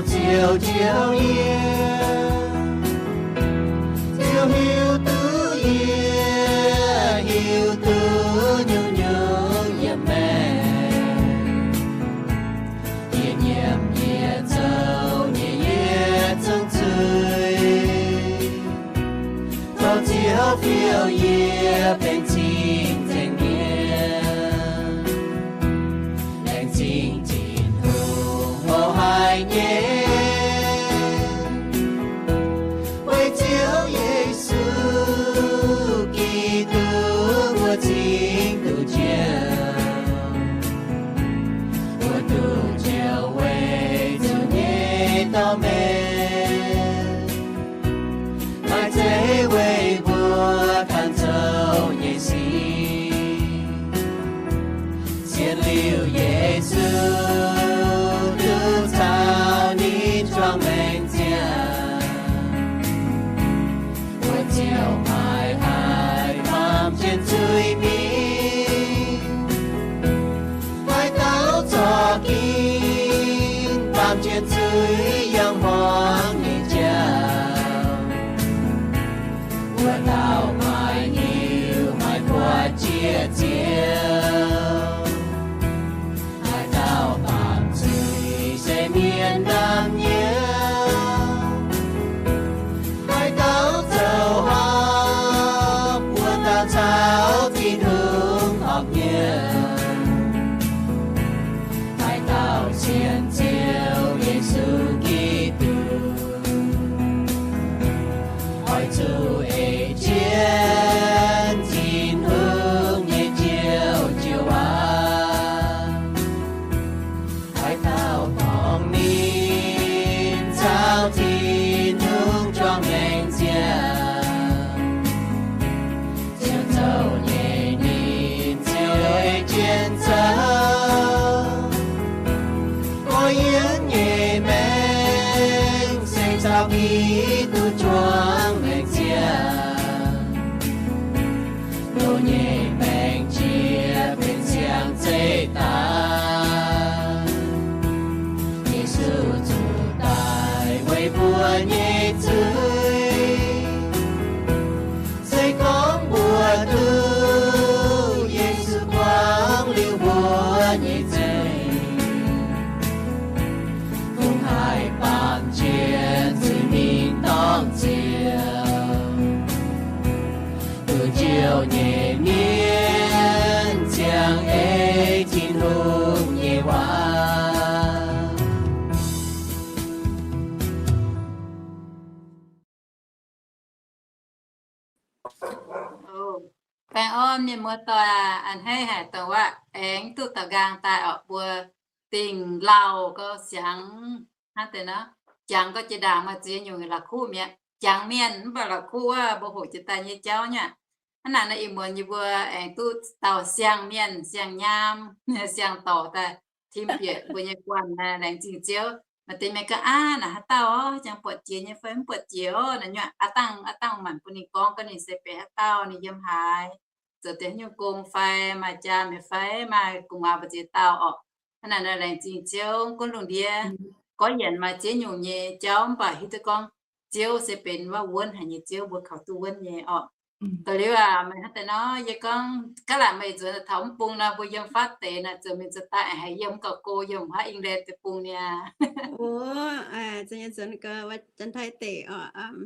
Ziouv njoux yie, Ziouv hiuv duqv yie, hiuv duqv nyungc-nyungc yiem maengc. Yie nyiemc yie zoux nyei yietc zungv zuiz, tov Ziouv fiou yie benx cing-nzengc mienh. Laengz zingh Tin-Hungh mouz haic nyei, weic Ziouv Yesu Giduc mbuo cingx duqv njoux. Mbuo duqv njoux weic zuqc nyei dorh meih, maaih zeiv weic mbuo ganh zoux nyei sic. Sienx liuz Yesu duqv caux ninh juangc maengc ziangh, mbuo ziouc maiv haih baamh jienv zuiz mingh. Haaix dauh zorqv ginv baamh jienv zuiz yangh hmuangx nyei jauv, wuov dauh maiv hiuv maiv buatc jiex Ziouv. Haaix dauh baamh zuiz se mienh ndaamv-nyouv, haaix dauh zoux horpc, wuov dauh caux Tin-Hungh horpc nyei. Haaix dauh sienx Ziouv Yesu Giduc, oix zuqc ei jienv Tin-Hungh nyei Ziouv joux waac. Haaix dauh dorngc ninh caux Tin-Hungh juangc maengc ziangh, Ziouv zoux nyei ninh ziouc ei jienv zoux. Gorx-youz nyei maengc se caux Giduc juangc maengc ziangh, loz nyei maengc jiex benx siang-zeih daaih. Yesu zuqc daaih weic mbuo nyei zuiz. Se gorngv mbuo duqv Yesu buangv liuz mbuo nyei zuiz, kungx haih baamh jiex zuiz mingh dorngh Ziouv, duqv Ziouv nyei mienh ziangh ei Tin-Hungh nyei waac. Baengh orn mienh muoz-doic aac, a'hneiv haic dongh wuov aengx duqv daux nqaang daaih orqc. Mbuo dingh lauh gauh siangx hnangv deix nor, jangx gauh jiex ndaangc maaih ziex nyungc la'kuqv mi'aqv. Jangx mienh mv baac la'kuqv wuov mbuo hoqc jiex daaih nyei jauv nyei aqv. Hnangv naaic nor ih muonz yie mbuo aengx duqv dauh siang-mienh, siang-nyaam, siang-dorc daaih tim bieqc mbuo nyei guanh. Laengz zingh Ziouv. Maaih deix mienh gorngv, aav, naaic haaix dauh orqc, jangx buatc jiex nyei fai mv buatc jiex orqc? Naaic nyuoqc aav dangh, aav dangh maanc bun ninh gorngv gaax ninh se benx haaix dauh, ninh yiem haaix, zoux deix haaix nyungc gong fai maaih jaa mi'aqv fai maaih gu'nguaaz mbu'ziex dauh orqc. Hnangv naaic nor laengz zingh Ziouv. Gunv lungh ndiev gorngv yienc maaih ziex nyungc nyei jauv mv baac hiuv duqv gorngv Ziouv se benx wuov wuonv haic nyei Ziouv, mbuo kaux duqv wuonv nyei orqc. Da'liuz aac, meih hnangv deix nor, yie gorngv gaav laaic meih nzuonx taux mv bung nor, mbuo yiem fatv deix naaic, zuqc mingh zuqc daaih haiz yiem gauh go yiem haaix England deic-bung niaa. Ov, zuqc nyei nzuonx gauh Janx-Taiv deic orqc.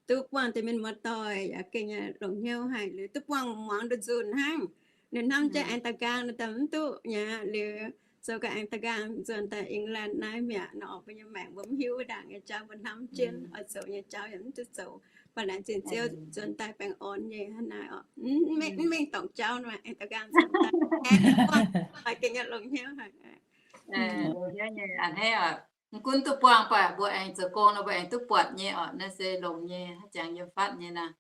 Duqv buangh deix mienh muoz-doic yaac gengh longc hnyouv haic, liuz duqv buangh muangx nduqc nzunc hnangv. Ninh hnamv jienv aengx daux nqaang ninh daaih mv duqv nyei, liuz zoux gaax aengx daux nqaang nzuonx daaih England naaiv mi'aqv. Nor orqc, mbuo nyei maengc mbuo mv hiuv wuov ndaangc nyei jauv, mbuo hnamv jienv oix zoux nyei jauv yaac mv duqv zoux. Mv baac laengz zingh Ziouv nzuonx daaih baengh orn nyei hnangv naaiv orqc. Mv mengh dorngc jauv nor, aengx daux nqaang nzuonx daaih, aengx buangh, maaih gengh nyei longc hnyouv haic. Longc hnyouv nyei a'hneiv oc. Mv gunv duqv buangh, mv baac mbuo aengx zoux gong nor mbuo aengx duqv buatc nyei orqc. Naaiv se longx nyei, haaix jangx yiem fatv nyei naaiv.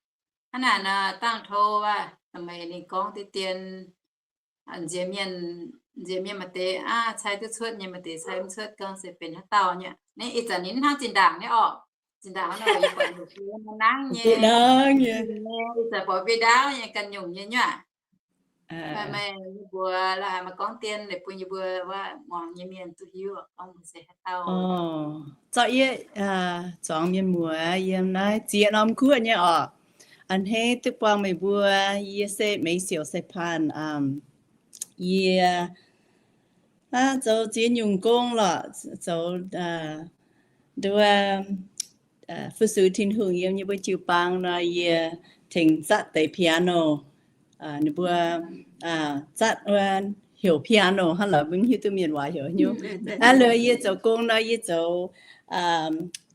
Hnangv naaic nor dangh tov waac meih ninh gorngv diqv dien, nziex mienh, nziex mienh maaih deix aav cai duqv cuotv nyei, maaih deix cai mv cuotv, gorngv se benx haaix dauh nyei. Naaiv ih zanc ninh hnangv zinh ndaangc nyei orqc. Zinh ndaangc nor yie buatc nangv nyei, ih zanc buatc mbiv ndaauv nyei ganh nyungc nyei nyuoqc. Meih mbuox la'haiz maaih gorngv dien bun yie mbuo muangx nyei mienh duqv hiuv, gorngv mbuo se haaix dauh. Zorqv yie zuangx mienh muoz yiem naaiv ziex norm guoqv nyei orqc. A'hneiv duqv buangh meih mbuo. Yie se Meiv Siouc Sai Paan. Yie zoux ziex nyungc gong lorqc, zoux nduov fu-sux Tin-Hungh yiem yie mbuo jiu-baang nor, yie tengx zatv deix piano. Ninh mbuo zatv wuov heuc piano hnangv, lorqc mv hiuv duqv mienh waac heuc nyungc. Aa, liuz yie zoux gong nor, yie zoux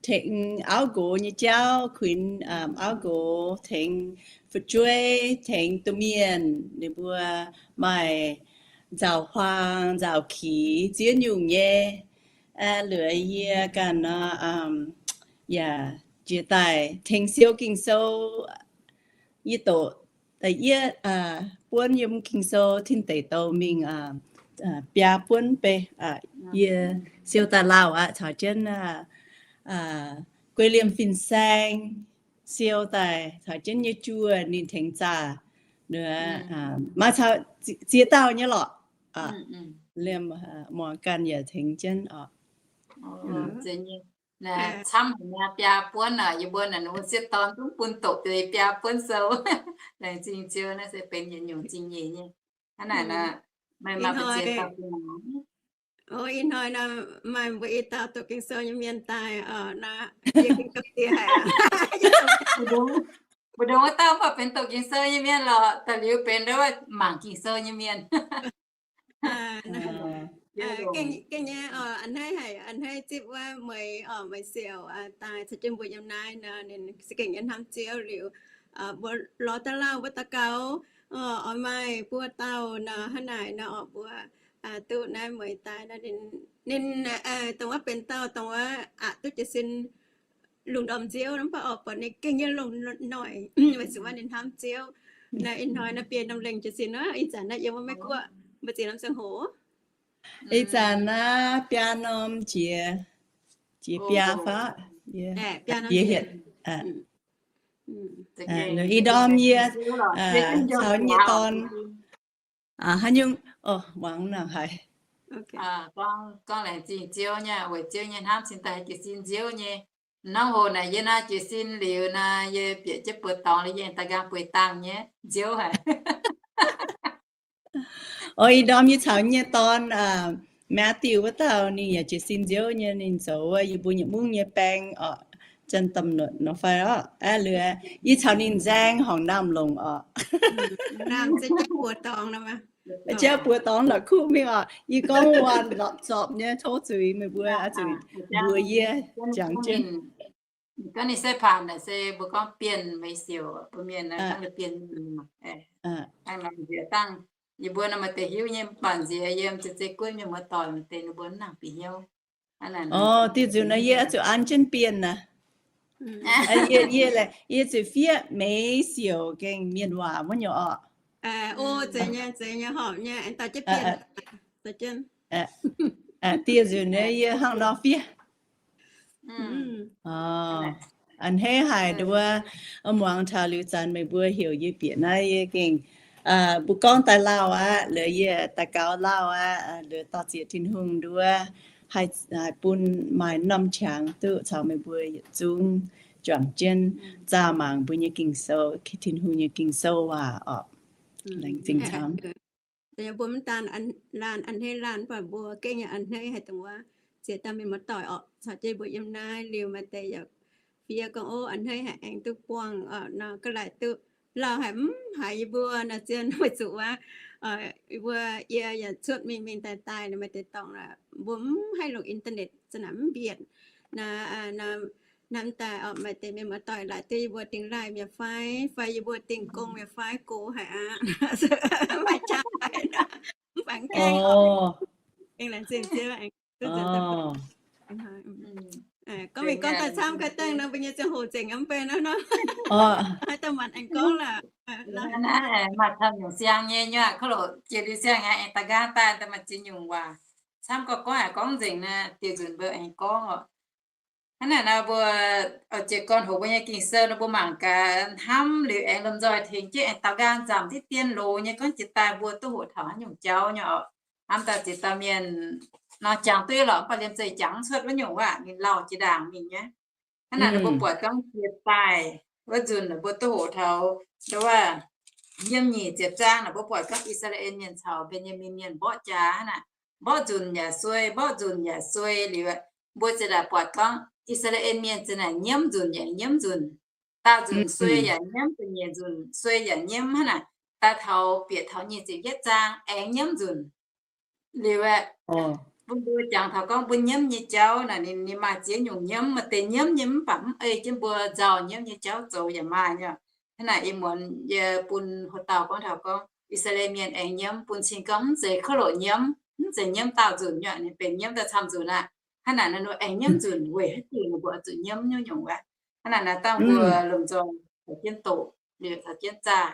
tengx auv nqox nyei jauv, kuinx auv nqox, tengx fu'jueiv, tengx domh mienh, ninh mbuo maaih nzauc huaang nzauc kix ziex nyungc nyei. Aa, liuz yie ganh nor, yaac jiex daaih tengx siou Ging-Sou. Yie doqc da'yietv buonv yiem Ging-Sou tin deic douh mingh biaa buonv bei. Yie siou daaih lauh aqv, caux jienv Guei Liemh Fin-Saeng siou daaih, caux jienv nyei juoh ninh tengx zaah. Maaih caux ziex dauh nyei lorqc. Liemh muangx ganh yaac tengx jienv oc. Camv haic nyei, biaa buonv aqv. Yie mbuo naaic wuov sieqv dorn zungv bun doqc deix biaa buonv sou. Laengz zingh Ziouv, naaiv se benx yietc nyungc zingh nyeic nyei. Hnangv naaic nor, meih maaih mbu'ziex dauh? Ih hnoi nor maaih mbuo i dauh doqc Ging-Sou nyei mienh daaih nor, yie gengh gapv diex haic. Mbu'ndongx wuov dauh mv baac benx doqc Ging-Sou nyei mienh lorqc, da'liuz benx mangc Ging-Sou nyei mienh. Gengh nyei, a'hneiv haic, a'hneiv zipv wuov Meiv Siouc daaih caux jienv mbuo yiem naaiv nor, ninh se gengh nyei hnamv Ziouv liuz, mbuo lorz daaih lauh, mbuo daux gaux, oix maaih buo dauh nor, hnangv naaic nor, oix mbuo duqv naaiv mueiz daaih nor, ninh dongh wuov benx dauh dongh wuov aqc duqv jiez sin lungh ndorm nziouv, mv baac oix buatc ninh gengh nyei longx noic, weic zuqc wuov ninh hnamv Ziouv. Naaiv ih hnoi naaiv biei norm lengh jiez sin wuov, ih zanc naaiv yiem wuov Meiv Guoqv, mbu'ziex norm ziangh hoc. Ih zanc naaiv biaa norm jiex, jiex biaa faqv, biaa hietc. Ih ndorm yie caux nyei dorn, haaix nyungc, muangx nangc haic. Gorngv laengz zingh Ziouv nyei, weic Ziouv nyei hnamv cingx daaih haih jiez sin nziouv nyei. Hnangv hoc naaic yie naaiv jiez sin liuz naaic, yie bieqc jienv buoz dorngx liuz, yie aengx daaih nqaang bueix dangh nyei, nziouv haic. Ih ndorm yie caux nyei dorn, Matthew wuov dauh, ninh yaac jiez sin nziouv nyei. Ninh zoux yie mbuo nyei mungv nyei baeng oc, janx-domh nor fai oc. Aa, liuz yie caux ninh nzaeng horngc naamh longc oc. Jauv buoz dorngx la'kuqv mingh oc. Yie gorngv waac lorpc zorpc nyei tov zuiz meih mbuo, zuqc mbuox yie jangx jienv. Gorngv ninh sai paanc naaic se mbuo gorngv Bienh Meiv Siouc, mbuo mienh gorngv Bienh. Dangh nziex dangh, yie mbuo nor maaih deix hiuv nyei, mv baac nziex yiem zeiz zeiv guoqv mienh muoz-doic maaih deix ninh mbuo mv nangc bieqc hnyouv. Diuh nzunc naaiv yie oix zuqc an jienv Bienh naaic. Yie zuqc fiev Meiv Siouc gengh mienh waac wuov nyei orqc. Diuh nzunc naaiv yie hnangv nor fiev. A'hneiv haic nduov, muangx taux liuz zanc meih mbuo heuc yie bieqc naaiv yie gengh, mbuo gorngv daaih lauh aqv, liuz yie daux gaux lauh aqv, liuz dor-ziec Tin-Hungh nduov, haih bun maaih norm qangx duqv caux meih mbuo yietc zungv juangc jienv zaah mangc mbuo nyei Ging-Sou, Tin-Hungh nyei Ging-Sou waac orqc. Laengz zingh camv. Mbuo mv daan laanh a'hneiv laanh, mv baac mbuo gengh yaac a'hneiv haic dongh wuov ziex dauh mienh muoz-doic orqc, caux jienv mbuo yiem naaiv liuz maaih deix yaac fiev gorngv, ov, a'hneiv haic aengx duqv buangh nor, ga'laic duqv lauh haic, mv haiz yie mbuo nor zien weic zuqc wuov, yie mbuo yie yaac cuotv mingh mingh daaih daaih nor, maaih deix dorngx mbuo mv haih longc internet, za'naaic mv mbienc. Naaiv daaih maaih deix mienh muoz-doic laaix duqv yie mbuo dingh laih mi'aqv fai, fai yie mbuo dingh gong mi'aqv fai, gox haic aqv. Maaih jaax fai nor, mv baac mv gaengh. Gorngv mingh gorngv daaih camv ga'dangh nor, mbuo nyei ziangh hoc zengc mv benx nor. Haaix dauh maanc aengx gorngv laaix. Maaih taux nyungc siang nyei nyuoqc, kov loc jiex liuz siang aqv, aengx daaih nqaang daaih maaih ziex nyungc waac. Camv gorngv gorngv aqv, gorngv nzengc naaiv diuh nzunc mbuo aengx gorngv oc. Hnangv naaic nor mbuo, oix ziec gorn hoqc mbuo nyei Ging-Sou nor mbuo mangc gaax hnamv liuz aengx lomh nzoih tengx jienv aengx daaux nqaang nzamc diqv dien loz nyei gorngv jiex daaih mbuo duqv hoqc taux haaix nyungc jauv nyei oc. Hnamv daaih ziex dauh mienh nor jangx duqv lorqc, mv baac liemh zeih jangx cuotv wuov nyungc waac ninh lauh jiex ndaangc mingh nyei. Hnangv naaic nor mbuo buatc gorngv jiex daaih wuov nzunc mbuo duqv hoqc taux ndo wuov yiem nyic ziepc zaang naaic mbuo buatc gorngv I^saa^laa^en Mienh caux Mben^yaa^min Mienh mborqv jaax hnangv naaic, mborqv nzunc yaac suei, mborqv nzunc yaac suei liuz, mbuo ziouc daaih buatc gorngv I^saa^laa^en Mienh ziouc naaic nyiemv nzunc yaac nyiemv nzunc, daauh nzunc suei yaac nyiemv, da'nyeic nzunc suei yaac nyiemv hnangv naaic, daaih taux bieqc taux nyic ziepc yietv zaang aengx nyiemv nzunc. Liuz aeqv, bun mbuo jangx taux gorngv mbuo nyiemv nyei jauv naaic ninh, ninh maaih ziex nyungc nyiemv, maaih deix nyiemv nyei mv baac mv ei jienv mbuo nzauh nyiemv nyei jauv zoux yaac maaih nyei. Hnangv naaic ih muonz yie bun hoc dauh gorngv taux gorngv I^saa^laa^en Mienh aengx nyiemv, bun cing gorngv mv zeiz kouv loc nyiemv, mv zeiz nyiemv daauh nzunc nyei, ninh benx nyiemv daaih camv nzunc aqv. Hnangv naaic naaiv nor aengx nyiemv nzunc weic haaix diuc ninh mbuo oix zuqc nyiemv nyungc-nyungc wuov. Hnangv naaic naaiv dangh mbuo lomh nzoih caux jienv doqc liuz caux jienv zaah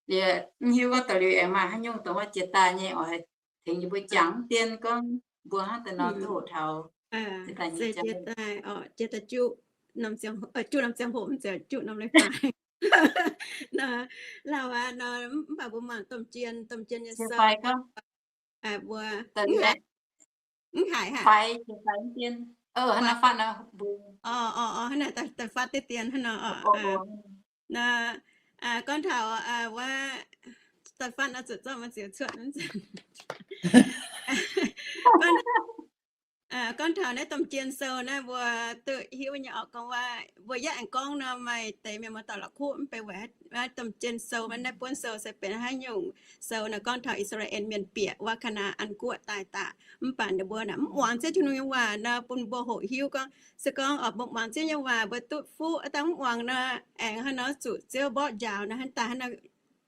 liuz, mv hiuv gorngv da'liuz aengx maaih haaix nyungc dongh wuov jiex daaih nyei oix tengx yie mbuo jangx dien gorngv mbuo hnangv daaih nor duqv hoqc taux jiex daaih nyei jauv. Jiex daaih juqv norm ziangh hoc, juqv norm ziangh hoc mv zeiz juqv norm leiz-baaix. Nor, lauh aqv nor, mv baac mbuo mangc domh jien, domh jien nyei sou, mbuo mv haiz aqv. Hnangv naaic daaih fatv diqv dien hnangv nor. Nor, gorngv taux wuov, daaih fatv nor zuqc zorqv maaih ziex cuotv. Gorngv taux naaiv domh jien sou naaiv mbuo duqv hiuv nyei oc, gorngv waac mbuo yaac aengx gorngv nor maaih deix mienh muoz-doic la'kuqv mv bei weic domh jien sou, maiv naaiv buonv sou se benx haaix nyungc sou nor, gorngv taux I^saa^laa^en Mienh bieqc wuov Kaa^naa^an Guoqv daaih daaih. Mv baac ninh mbuo naaic mv muangx Ziouv Tin-Hungh nyei waac nor, bun mbuo hoqc hiuv gorngv se gorngv oix mbuo muangx Ziouv nyei waac mbuo duqv fuqv, dangh mv muangx nor aengx hnangv nor zuqc Ziouv mborqv njaaux nor hnangv daaih hnangv nor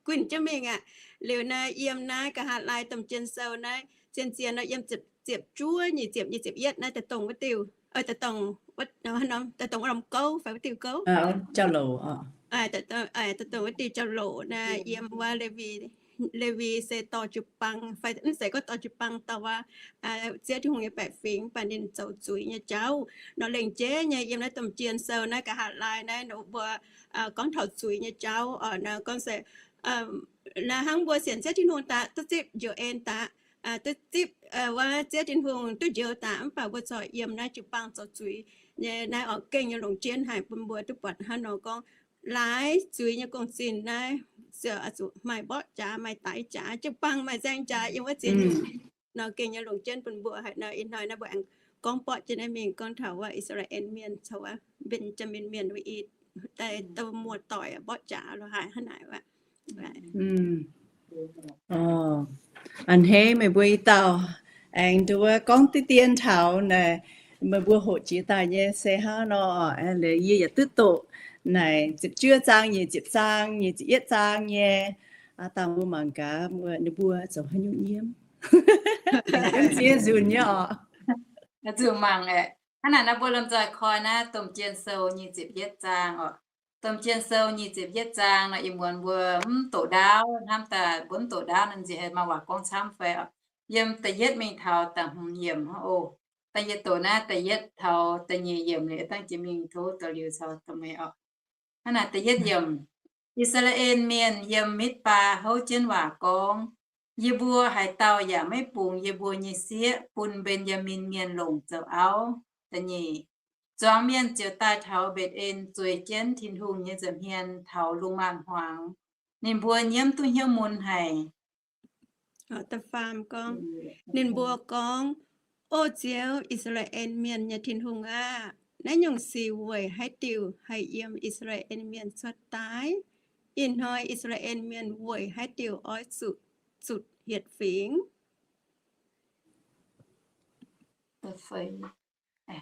guinh jienv mingh aqv. Liuz naaiv yiem naaiv nqa'haav laai domh jien sou naaiv zien-zien nor yiem ziepc juov, nyic ziepc, nyic ziepc yietv naaiv daaih dongh wuov diuh, daaih dongh wuov norm gouv fai wuov diuh gouv, daaih dongh wuov diuh jauv-louc naaiv yiem wuov Lewi, Lewi se dorh jiu-baang fai mv zeiz gorngv dorh jiu-baang, dorh wuov Ziouv Tin-Hungh nyei baeqc fingx, mv baac ninh zoux zuiz nyei jauv nor, lengc jeiv nyei yiem naaiv domh jien sou naaiv nqa'haav laai naaiv nor mbuo gorngv taux zuiz nyei jauv oc. Naaiv gorngv se naaiv hnangv mbuo sienx Ziouv Tin-Hungh daaih duqv zipv njoux en daaih, duqv zipv wuov Ziouv Tin-Hungh duqv njoux daaih, mv baac mbuo corc yiem naaiv jiu-baang zoux zuiz nyei naaiv oc. Gengh nyei longc jienv haic bun mbuo duqv buatc hnangv nor gorngv laaix zuiz nyei gong-zinh naaiv ziouc zuqc maaih mborqv jaax, maaih daix jaax, jiu-baang maaih nzaeng jaax yiem wuov ziex nyungc nor, gengh nyei longc jienv bun mbuo haic nor. Ih hnoi naaiv mbuo aengx gorngv borqv jienv naaiv mingh gorngv taux wuov I^saa^laa^en Mienh caux wuov Mben^jaa^min Mienh wuov i daaih muoz-doic mborqv jaax lo haaix hnangv naaic wuov. A'hneiv meih mbuo i dauh aengx nduov gorngv diqv dien taux naaic, meih mbuo hoqc jiex daaih nyei se hnangv nor. Yie yaac duqv doqc naaic ziepc juov zaang, nyic ziepc zaang, nyic ziepc yietv zaang nyei. Dangh mbuo mangc gaax ninh mbuo zoux haaix nyungc nyiemv. Ziex nzunc nyei oc. Zuqc mangc aeqv, hnangv naaic nor mbuo lomh nzoih koi naaiv Domh Jien Sou nyic ziepc yietv zaang oc. Domh Jien Sou nyic ziepc yietv zaang nor, ih muonz mbuo mv doqc ndaauv, hnamv daaih mbuo mv doqc ndaauv nor, nziex haiz maaih waac gorngv camv fai oc. Yiem da'yietv mingh taux da'hmz yiemc oc. Da'yietv doqc naaiv da'yietv taux da'nyeic yiemc liuz, dangh jiex mingh tov da'liuz caux da'meix oc. Hnangv naaic da'yietv yiemc, I^saa^laa^en Mienh yiem Mitv^baa houv jienv waac gorngv, Yie mbuo haaix dauh yaac maiv bungx yie mbuo nyei sieqv bun Mben^yaa^min Mienh longc zoux auv. Da'nyeic, zuangx mienh ziouc daaih taux Mbetc^en zueiz jienv Tin-Hungh nyei nza'hmien taux lungh maanz-hmuangx. Ninh mbuo nyiemv duqv hnyouv mun haic. Da'faam gorngv, ninh mbuo gorngv, O Ziouv, I^saa^laa^en Mienh nyei Tin-Hungh aah! Naaiv nyungc sic weic haaix diuc haih yiem I^saa^laa^en Mienh cuotv daaih? Ih hnoi I^saa^laa^en Mienh weic haaix diuc oix zuqc zutc hietc fingx?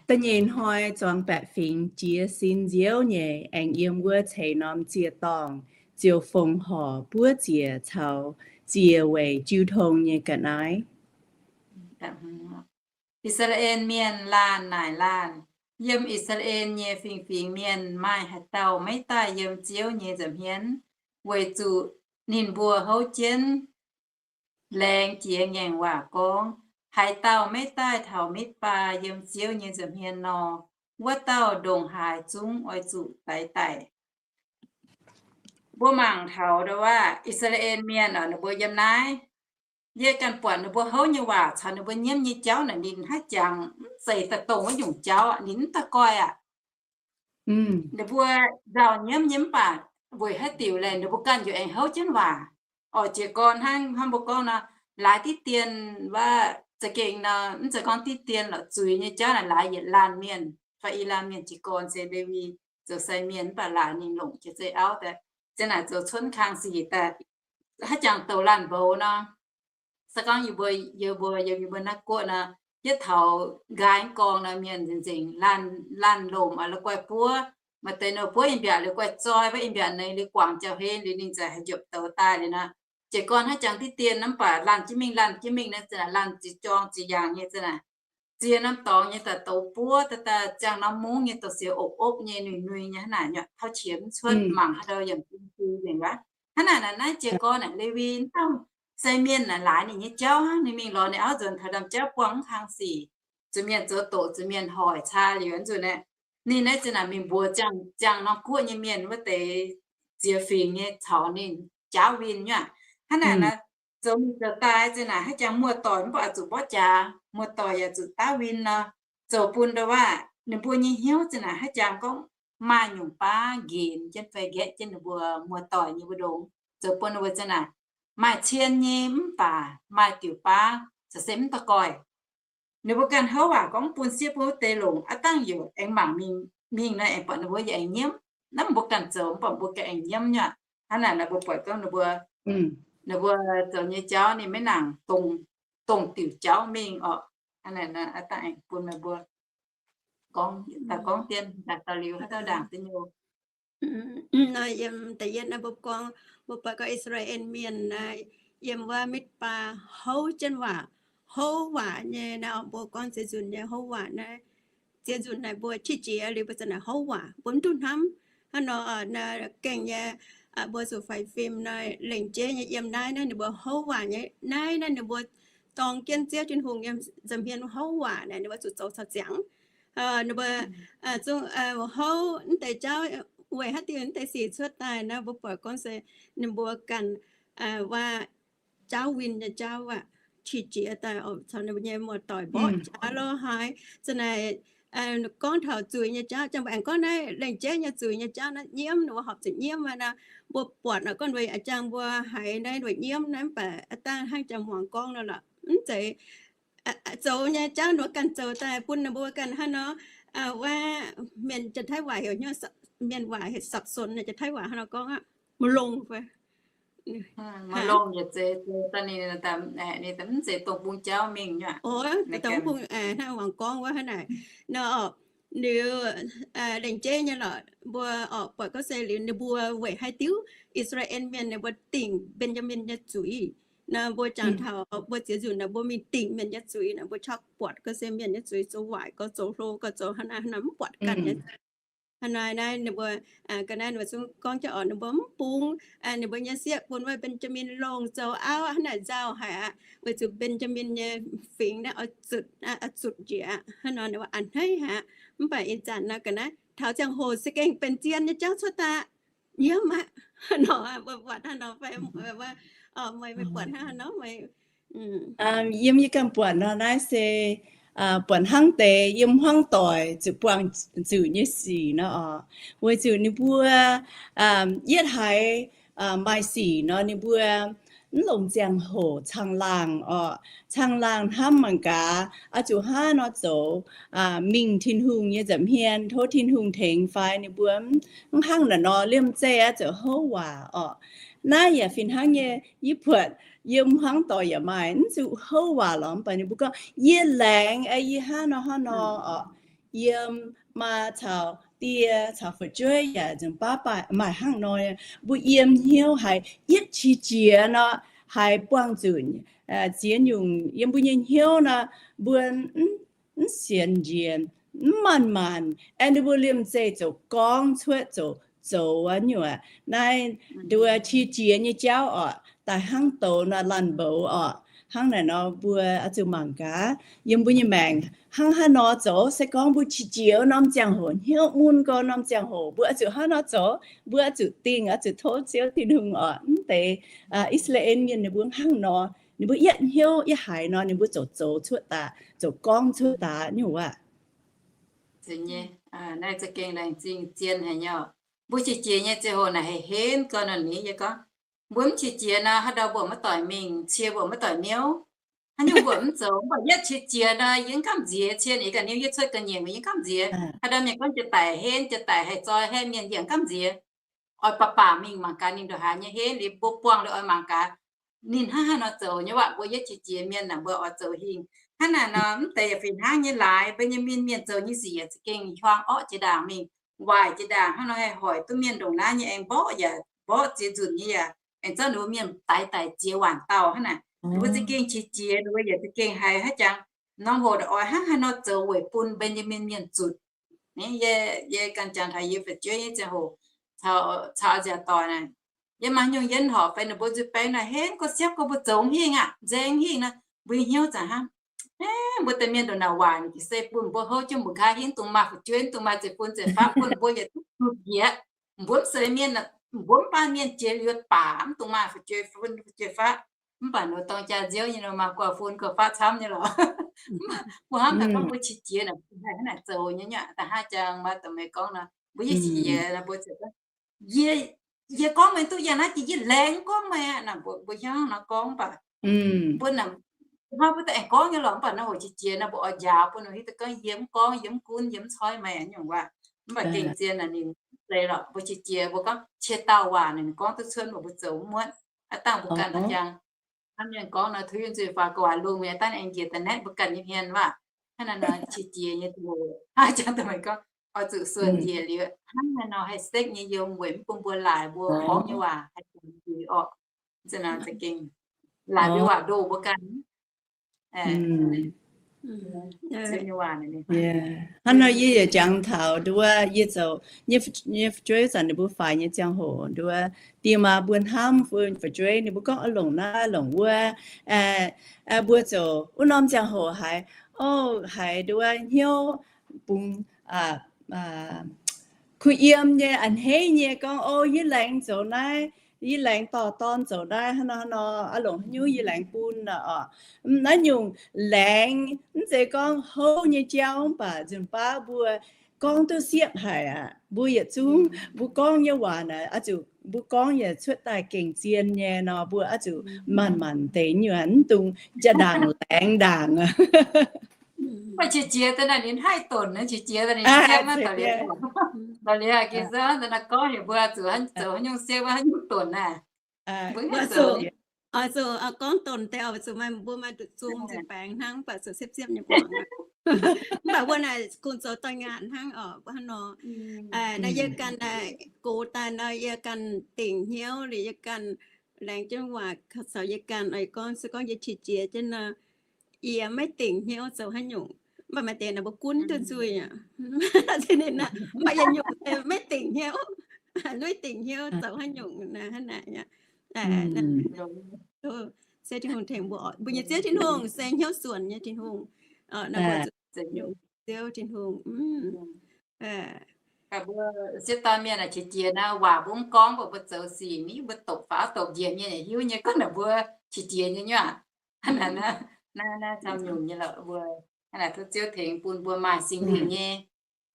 Da'nyeic hnoi zuangx baeqc fingx jiez sin nziouv nyei, aengx yiem wuov ceix norm ziec-dorngh ziouc fongc horc buov ziec caux ziec weic jiu tong nyei ga'naaiv. I^saa^laa^en Mienh laanh naaic laanh, Yiem I^saa^laa^en nyei fingx-fingx mienh maaih haaix dauh maiv daaih yiem Ziouv nyei nza'hmien? Weic zuqc ninh mbuo houv jienv laengz jiex ngaengc waac gorngv, Haaix dauh maiv daaih taux Mitv^baa yiem Ziouv nyei nza'hmien nor, wuov dauh ndongc haaix zungv oix zuqc daix daic. Mbuo mangc taux ndo wuov I^saa^laa^en Mienh oc, ninh mbuo yiem naaiv, yie ganh buatc ninh mbuo houv nyei waac caux ninh mbuo nyiemv nyei jauv naaic, ninh haiv jangx mv zeiz daaih dongh wuov nyungc jauv, ninh mv daaih goiv aqv. Ninh mbuo nzauh nyiemv nyei mv baac weic haaix diuc laeh ninh mbuo ganh yaac aengx houv jienv waac. Oc, jiez gorn hnangv hnangv mbuo gorngv nor, laaix diqv dien wuov za'gengh nor, mv zeiz gorngv diqv dien lorqc, zuiz nyei jauv naaic laaix yietc laanh mienh fai i laanh mienh jiez gorn se Lewi zoux sai mienh mv baac laaix ninh longc jiex zei auv daaih, zinh naaic zoux cuotv kang sic daaih, haiv jangx douc laanh mboux nor. Se gorngv yie mbuo, yie mbuo, yie mbuo naaiv guoqv nor, yietv taux nqaai gorngv nor, mienh nzengc-nzengc laanh lomc la'guaih buov, maaih deix nor buov in mbiaauc liuz guaih zoi, wuov in mbiaauc nor liuz guangc jauv-hlen liuz ninh za'gengh haih njopc douz daaih liuz nor. Jiez gorn haiv jangx diqv dien mv baac laanh jienv mingh, laanh jienv mingh naaiv zinh naaic, laanh ziex jorng ziex yaangc nyei zinh naaic, ziex norm dorngx nyei daaih douz buov, daaih daaih ziangh norm mungv nyei douz siouc opv-opv nyei, nuiz-nuiz nyei hnangv naaic, nyuoqc tauv qiex mv cuotv, mangc haaix ndau yaac bun bun nzengc wuov. Hnangv naaic naaic naaiv jiez gorn naaic Lewi hnangv sai mienh naaic laaix ninh nyei jauv hnangv, ninh mingh lorz ninh auv nzuonx taux ndaamv-jauv buangh mv kang sic, zuqc mienh zoux doqc, zuqc mienh hoic caa liuz nzunc naaic, ninh naaiv zinh naaic mingh mbuox ziangh, ziangh norm guoqv nyei mienh wuov deix ziex fingx nyei caux ninh jaauv win nyuoqc. Hnangv naaic naaic, zoux mingh zoux daaih zinh naaic haiv jangx muoz-doic mv baac oix zuqc mborqv jaax, muoz-doic yaac zuqc daav win nor, zoux bun ndo wuov ninh mbuo nyei hnyouv zinh naaic haiv jangx gorngv maaih nyungc baav nqenx jienv fai nqaeqv jienv ninh mbuo muoz-doic nyei mbu'ndongx, zoux bun ninh mbuo zinh naaic maaih cien nyei mv baac maaih diuc baav caux se mv da'goih. Ninh mbuo ganh houv waac gorngv bun sieqv bun wuov deix longc, aav dangh yaac aengx mangc mingh, mingh nor aengx buatc ninh mbuo yaac aengx nyiemv. Naaiv mbuo ganh zoux mv baac mbuo ganh aengx nyiemv nyuoqc. Hnangv naaic naaic mbuo buatc gorngv ninh mbuo, ninh mbuo zoux nyei jauv ninh maiv nangc dongh, dongh diuc jauv mingh orqc. Hnangv naaic naaic aav dangh aengx bun meih mbuo gorngv, daaih gorngv dien, daaih dau liuz haaix dauh ndaangc da'nyeic. Nor yiem da'yietv naaiv mbuo gorngv, mbuo buatc gorngv I^saa^laa^en Mienh naaiv yiem wuov Mitv^baa houv jienv waac, houv waac nyei naaiv, mbuo gorngv ziex nzunc nyei houv waac naaiv. Ziex nzunc naaic mbuo qiex jiez liuz mbuo za'naaic houv waac, mbuo mv duqv hnamv. Hnangv nor, gengh nyei, mbuo zuqc faix fim nor, lengc jeiv nyei yiem naaiv naaiv ninh mbuo houv waac nyei. Naaiv naaiv ninh mbuo dorng jienv Ziouv Tin-Hungh yiem nza'hmien houv waac naaic, ninh mbuo zuqc zoux caux ziangx. Ninh mbuo zungv houv mv deix jauv, weic haaix diuc mv deix sic cuotv daaih naaiv, mbuo buatc gorngv se ninh mbuo ganh waac jaauv win nyei jauv aqv, qiex jiez daaih caux ninh mbuo nyei muoz-doic mborqv jaax lorh haaix. Za'naaic gorngv taux zuiz nyei jauv, jangx mbuo aengx gorngv naaiv lengc jeiv nyei zuiz nyei jauv naaiv nyiemv, ninh mbuo horpc zuqc nyiemv aqv nor. Mbuo buatc nor gorngv weic jangx mbuo haiz naaiv weic nyiemv naaiv, mv baac aav dangh hnangv jangx muangx gorngv nor lorqc, mv zeiz zoux nyei jauv ninh mbuo ganh zoux daaih bun ninh mbuo ganh hnangv nor, wuov mienh Janx-Taiv waac heuc, mienh waac heuc สับสน nyei, Janx-Taiv waac hnangv nor gorngv aqv, maiv longx fai maiv longx yietc zeiz, ninh mv zeiz dongh bung jauv mingh nyuoqc. Dongh bung hnangv muangx gorngv wuov hnangv naaic nor. Liuz lengc jeiv nyei lorqc, mbuo orqc buatc gorngv se liuz ninh mbuo weic haaix diuc, I^saa^laa^en Mienh ninh mbuo dingc Mben^jaa^min nyei zuiz. Nor mbuo jangx taux mbuo ziex nzunc naaic mbuo mingh dingc mienh nyei zuiz naaic, mbuo qaqv buatc gorngv se mienh nyei zuiz zoux waaic, gorngv zoux hlo, gorngv zoux hnangv naaiv hnangv naaiv, mv buatc ganh nyei. Hnangv naaiv naaiv ninh mbuo, ga'naaiv ninh mbuo zungv gorngv jienv orqc, ninh mbuo mv bung ninh mbuo nyei sieqv bun wuov Mben^jaa^min longh zoux auv hnangv naaic nzauh haic aqv, weic zuqc Mben^jaa^min nyei fingx naaiv oix zutc, oix zutc njiec aqv. Hnangv nor ninh mbuo a'hneiv haic aqv. Mv baac ih zanc nor ga'naaiv taux ziangh hoc se gengh benx zien nyei jauv cuotv daaih. Nyiemv aqv. Hnangv nor mbuo buatc hnangv nor fai, meih buatc hnangv nor meih Yiem yie ganh buatc nor, naaiv se buatc hnangv deix yiem hmuangv doic zuqc buangh zuqc nyei sic nor oc. Weic zuqc ninh mbuo yietv haiz maaih sic nor, ninh mbuo mv longc ziangh hoc caangh laangh oc. Caangh laangh hnamv mangc gaax, oix zuqc hnangv nor zoux, mingh Tin-Hungh nyei nza'hmien, tov Tin-Hungh tengx fai ninh mbuo mv hnangv naaic nor, liemh zeih aqv zoux houv waac oc. Naaiv yaac fih hnangv nyei, yie buatc yiem hmuangv doic yaac maaih mv zuqc houv waac lorqc, mv baac ninh mbuo gorngv, yie laengz, yie hnangv nor hnangv nor oc. Yiem maa caux die caux fu'jueiv yaac nzunc baav maaih hnangv nor, mbuo yiem hnyouv haiz yietv qiex jiez nor, haiz buangh zuqc ziex nyungc yiem mbuo nyei hnyouv nor, mbuo mv sienx njiec, mv maanc maanc, aengx ninh mbuo liemh zeih zoux gorngv cuotv zoux zoux wuov nyungc. Naaiv nduov qiex jiez nyei jauv oc, daaih hnangv douz nor laanh mboux oc. Hnangv naaic nor mbuo oix zuqc mangc gaax yiem mbuo nyei maengc hnangv haaix nor zoux. Se gorngv mbuo qiex jiez norm ziangh hoc, hnyouv mun gorx norm ziangh hoc, mbuo oix zuqc hnangv nor zoux. Mbuo oix zuqc dingh, oix zuqc tov Ziouv Tin-Hungh oc. Mv deix I^saa^laa^en Mienh ninh mbuo hnangv nor, ninh mbuo yietv hnyouv yietv haiz nor, ninh mbuo ziouc zoux cuotv daaih, ziouc gorngv cuotv daaih nyungc waac. Naaiv za'gengh laengz zingh zien haic nyei. Mbuo qiex jiez nyei ziangh hoc naaic haih henv gau nor ni. Yie gorngv, mbuo mv qiex jiez nor, haaix ndau mbuo maiv doic mingh, cie mbuo maiv doic niouv. Haaix nyungc mbuo mv zoux, mv baac yietv qiex jiez nor, yie mv gamh nziex. Cie ninh ganh niouv, yie cuotv ga'nyiec mbuo yie mv gamh nziex. Haaix ndau mienh gorngv jiex daic henv, jiex daic haih zoi henv mienh, yie mv gamh nziex. Oix baac baac mingh mangc gaax ninh ndongc haaix nyei henv, liuz mbuo buangh liuz oix mangc gaax ninh hnangv haaix nor zoux nyei waac. Mbuo yietv qiex jiez mienh naaic mbuo oix zoux hingh. Hnangv naaic nor, mv deix yaac fih hnangv nyei laaix Mbenjamin mienh zoux nyei sic yaac za'gengh hiuang orqv jiex ndaangc mingh, waaic jiex ndaangc hnangv nor, haih hoic duqv mienh ndongc naaiv nyei, aengx mborqv yaac mborqv ziex nzunc nyei yaac aengx zorqv ninh mbuo mienh daix daic ziex waanc dauh hnangv naaic. Ninh mbuo za'gengh qiex jiez, ninh mbuo yaac za'gengh haiz haaix jangx norm hoc oix hnangv haaix nor zoux weic bun Mbenjamin mienh zutc. Yie ganh jangx taux yie fu'jueiv nyei ziangh hoc caux nziaauc doic naaic, yie mangc nyungc yie horpc fai ninh mbuo nzuih baeng naaic henv gorngv siepv gorngv mbuo zoux mv hingh aqv, nzaeng mv hingh nor, mbuo nyei hnyouv zanc hnangv, mbuo deix mienh ndongc naaic waaic ninh gengh se bun mbuo houv jienv mbuo nqa'haav hingv, mv dungx maaih fu'jueiv, mv dungx maaih zeiv-fun zeiv-faqv, bun mbuo yietc zungv zuqc njiec. Mbuo mv seix mienh, mbuo mv baan mienh jiex liuz baac mv dungx maaih fu'jueiv, fu'jueiv faqv. Mv baac ninh dongh jaax nziouv nyei nor maaih gu'fun gu'faqv camv nyei lorqc. Mv baac mbuo hnamv daaih gorngv mbuo qiex jiez naaic, mbuo haih hnangv naaic zoux nyei nyuac. Da'haav jangx maaih dongh meih gorngv nor, mbuo yietv qiex jiez nor, mbuo ziouc gorngv, yie, yie gorngv meih duqv yangh naaiv jiex, yie laengz gorngv meih aqv. Mbuo hiuv nor gorngv mv baac mbuo naaic, hnoi mbuo daaih aengx gorngv nyei lorqc. Mv baac nor hoc qiex jiez nor mbuo oix njaaux bun ninh hiuv duqv gorngv yie mv gorngv, yie mv gunv, yie mv coiv meih nyungc waac. Mv baac gengh zien naaic ninh mv zeiz lorqc. Mbuo qiex jiez mbuo gorngv cie dauh waac naaic ninh gorngv duqv cuotv, mv baac mbuo zoux mv muotv. Aav dangh mbuo ganh hnangv jangx hnamv mienh gorngv nor, tuix nzuih faaux gu'nguaaic lungh mi'aqv, dangh aengx njiec da'naaiv mbuo ganh nyei hmien waac. Hnangv naaic nor qiex jiez nyei ziangh hoc, hnangv jangx dongh meih gorngv, oix zuqc suonc njiec liuz hnangv naaic nor haih sekv nyei yiem, weic mv bun mbuo laaic mbuo gorngv nyei waac haih zuqc orqc. Za'gengh laaic mbuo waac ndoh mbuo ganh. Hnangv nor yie yaac jangx taux nduov, yie zoux nyei fu'jueiv zanc ninh mbuo faix nyei ziangh hoc nduov, diex maac mbuo hnamv mbuo fu'jueiv ninh mbuo gorngv oix longc naaiv longc wuov, mbuo ziouc wuov norm ziangh hoc haiz, o, haiz nduov hnyouv bungx kuh yiem nyei, a'hneiv nyei gorngv, o, yie laengz zoux naaiv, yie laengz dorh dorn zoux naaiv, hnangv nor hnangv nor, oix longc haaix nyungc yie laengz bun nor orqc. Naaiv nyungc laengz mv zeiz gorngv houv nyei jauv, mv baac nzunc baav mbuo gorngv duqv siepv haic aqv. Mbuo yietc zungv mbuo gorngv nyei waac naaic, oix zuqc mbuo gorngv yaac cuotv daaih gengh zien nyei nor, mbuo oix zuqc manc-manc deix nyei, mv dungx jaa-ndaangc laengz ndaangc. Mv baac qiex jiez daaih naaic ninh haih donx, qiex jiez daaih ninh siepv maiv daux liuz, daux liuz gengh se daaih naaiv gorngv heuc mbuo zuqc zoux haaix nyungc siepv, haaix nyungc donx naaic. Mbuo oix zuqc gorngv donx deix oc, zuqc maaih mbuo maaih nduqc zung nzuih baengx hnangv, mv baac zuqc siepv-siepv nyei buangh. Mv baac mbuo naaic kungx zoux doix-ngaatc hnangv oc, mbuo hnangv nor. Naaiv yie ganh gox daaih nor, yie ganh dingc hnyouv liuz, yie ganh laengz jienv waac caux yie ganh oix gorngv, se gorngv yie qiex jiez jienv nor, yie maiv dingc hnyouv zoux haaix nyungc. Mv baac maaih deix naaic mbuo gunv duqv nzuih aqv. Mv baac yietc nyungc maiv dingc hnyouv, maiv dingc hnyouv zoux haaix nyungc naaic hnangv naaic aqv. Ziouv Tin-Hungh tengx mbuo, mbuo nyei Ziouv Tin-Hungh se hnyouv suonc nyei Tin-Hungh. Ziouv Tin-Hungh, mbuo sieqv dauh mienh qiex jiez naaic, waac mbuo mv gorngv, mbuo zoux sic ni, mbuo dopc faaux dopc njiec, mienh yaac hiuv nyei gorngv naaic mbuo qiex jiez nyei nyuav. Hnangv naaic, naaiv camv nyungc nyei lorqc mbuo. Hnangv naaic tov Ziouv tengx bun mbuo maaih Singx Lingh nyei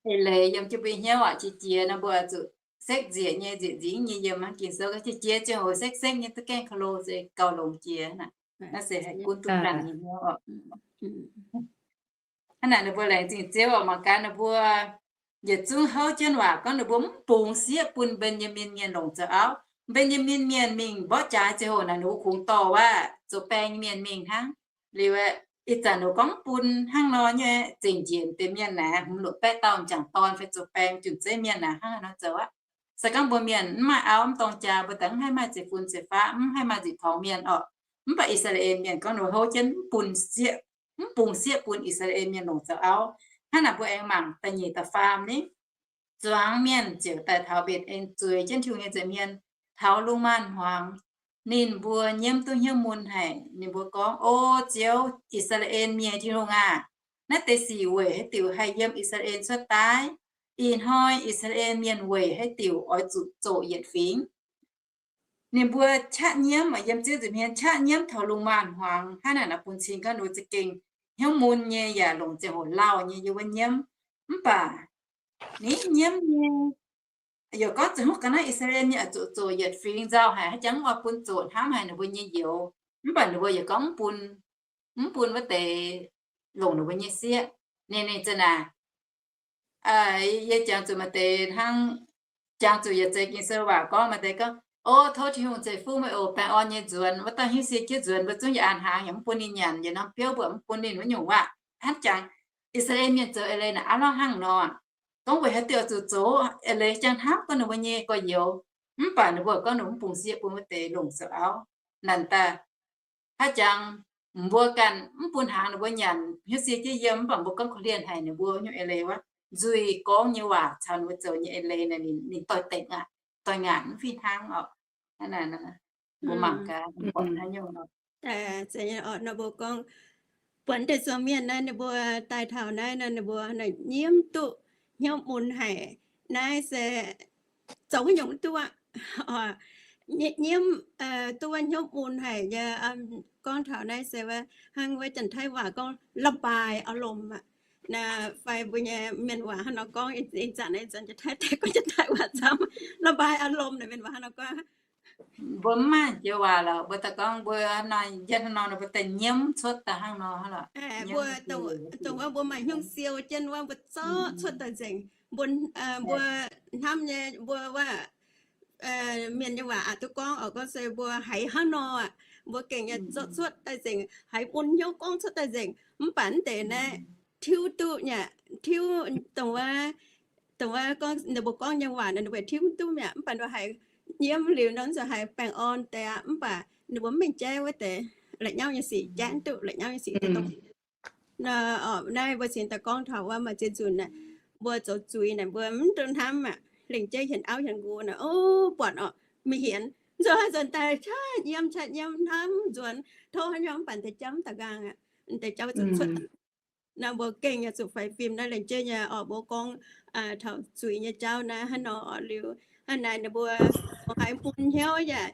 eix leiz yiem jienv mbuo hnyouv aqv. Qiex jiez nor mbuo zuqc sekv nzieqc nyei, nzieqc nzingv nyei yiem hnangv Ging-Sou, qiex jiez ziangh hoc sekv-sekv nyei duqv gaengh ka'lo se gauh longx jiex naaic. Naaiv se haih gunv duqv ganh nyei hnyouv oc. Hnangv naaic ninh mbuo laengz zingh Ziouv oc. Mangc gaax ninh mbuo yietc zungv houv jienv waac gorngv ninh mbuo mv bungx sieqv bun Mben^yaa^min Mienh longc zoux auv. Mben^yaa^min Mienh mingh mborqv jaax ziangh hoc naaic, ninh mbuo kungx dorh wuov zoux baeng nyei mienh mingh hnangv. Liuz ih zanc ninh mbuo gorngv mv bun hnangv nor nyei, zengc njiec deix mienh naaic hmz luoqc baeqv dauh m'jangc dorn fai zoux baeng junc zeiv mienh naaic hnangv haaix nor zoux aqv. Se gorngv mbuo mienh mv maaih auv mv dorng jaa, mbuo daaih mv haih maaih zeiv-fun zeiv-faqv, mv haih maaih nziqc torngx mienh oc. Mv baac I^saa^laa^en Mienh gorngv ninh mbuo houv jienv mv bun sieqv, mv bungx sieqv bun I^saa^laa^en Mienh longc zoux auv. Hnangv naaic mbuo aengx mangc da'nyeic da'faam ni. Zuangx mienh ziouc daaih taux Mbetc^en zueiz jienv Tin-Hungh nyei nza'hmien, taux lungh maanz-hmuangx. ninh mbuo nyiemv duqv hnyouv mun haic. Ninh mbuo gorngv, O Ziouv, I^saa^laa^en Mienh Tin-Hungh aah! Naaiv deix sic weic haaix diuc haih yiem I^saa^laa^en cuotv daaih? Ih hnoi I^saa^laa^en Mienh weic haaix diuc oix zuqc zoqc yietc fingx? Ninh mbuo qaqv nyiemv, yiem Ziouv nza'hmien qaqv nyiemv taux lungh maanz-hmuangx hnangv naaic nor, bun cing gorngv ninh mbuo za'gengh hnyouv mun nyei yaac longc ziangh hoc lauh nyei yiem wuov nyiemv. Mv baac ninh nyiemv nyei, yaac gorngv za'hmien ga'naaiv I^saa^laa^en Mienh oix zuqc zoqc yietc fingx nzauh haic, haaix jangx mv oix bun zoqc hnamv haic ninh mbuo nyei youz. Mv baac ninh mbuo yaac gorngv mv bun, mv bun wuov deix longc ninh mbuo nyei sieqv. Ninh, ninh za'naaic, yie jangx zuqc maaih deix hnangv, jangx zuqc yietc zei Ging-Sou waac gorngv, maaih deix gorngv, O, tov Tin-Hungh ceix fuqv meih oc, baengh orn nyei nzuonx, wuov dauh hnyouv sie jienv nzuonx mbuo zungv yaac an hnaangx, yaac mv bun ninh nyanc, yaac norm biouv mbuo mv bun ninh wuov nyungc waac. Hnangv jangx I^saa^laa^en Mienh zoux eix leiz naaic aav lorngv hnangv nor, gorngv weic haaix diuc zuqc zoux eix leiz jangx hnamv gorngv ninh mbuo nyei gorx-youz, mv baac ninh mbuo gorngv ninh mbuo mv bungx sieqv bun wuov deix longc zoux auv. Naaic daaih, haaix jangx mbuo ganh mv bun hnaangx ninh mbuo nyanc, hnyouv sie jienv yiem, mv baac mbuo gorngv korv-lienh haic ninh mbuo nyungc eix leiz wuov, nzuih gorngv nyei waac caux ninh mbuo zoux nyei eix leiz naaic, ninh doix-dekc aqv, doix-ngaanc mv fih hnangv oc. Mbuo mangc gaax, mbuo buatc haaix nyungc nor, mbuo gorngv, buatc deix zuangx mienh naaiv, ninh mbuo daaih taux naaiv nor, ninh mbuo naaic nyiemv duqv hnyouv mun haic. Naaiv se zoux haaix nyungc mv duqv aqv. Nyiemv duqv hnyouv mun haic nyei. Gorngv taux naaiv se hnangv wuov Janx-Taiv waac gorngv ระบายอารมณ์ aqv. Naaiv fai mbuo nyei mienh waac hnangv nor gorngv, ih zanc naaiv zanc Janx-Taiv deix gorngv Janx-Taiv waac camv, ระบายอารมณ์ naaic mienh waac hnangv nor gorngv. Mbuo mv maaih joux waac lorqc, mbuo daaih gorngv mbuo hnangv nor, yietv hnangv nor, ninh mbuo daaih nyiemv cuotv daaih hnangv nor lorqc. Mbuo dongh wuov mbuo maaih hnyouv siou jienv wuov, mbuo zorqv cuotv daaih nzengc. Mbuo, mbuo hnamv nyei, mbuo wuov, mienh nyei waac aqc duqv gorngv oc, gorngv se mbuo haiz hnangv nor aqv, mbuo gengh nyei zorqv cuotv daaih nzengc, haiz mun hnyouv gorngv cuotv daaih nzengc. Mv baac mv deix naaiv tiuv duqv nyei, tiuv dongh wuov, dongh wuov gorngv ninh mbuo gorngv nyei waac naaic, ninh mbuo tiuv mv duqv mi'aqv. Mv baac ninh mbuo haiz nyiemv liuz nor, zuqc haiz baengh orn deix aqv. Mv baac ninh mbuo mv mengh jaiv wuov deix la'nyauv nyei sic, jaiv mv duqv la'nyauv nyei sic deix dongh naaiv mbuo cingx daaih gorngv taux wuov maaih ziex nzunc naaic, mbuo zoux zuiz naaic, mbuo mv duqv hnamv aqv. Lengc jeiv hienx auv hienx nqox naaic, o, buatc orqc, maiv hienx, nzuonx haaix nzuonx daaih qaqv nyiemv qaqv nyiemv hnamv nzuonx, tov haaix nyungc mv baac deix jauv mv daaih nqaang aqv. Deix jauv zuqc cuotv. Naaiv mbuo gengh nyei zuqc faix fim naaiv lengc jeiv nyei oc. Mbuo gorngv taux zuiz nyei jauv naaiv hnangv nor oc. Liuz hnangv naaic ninh mbuo haiz mun hnyouv yaac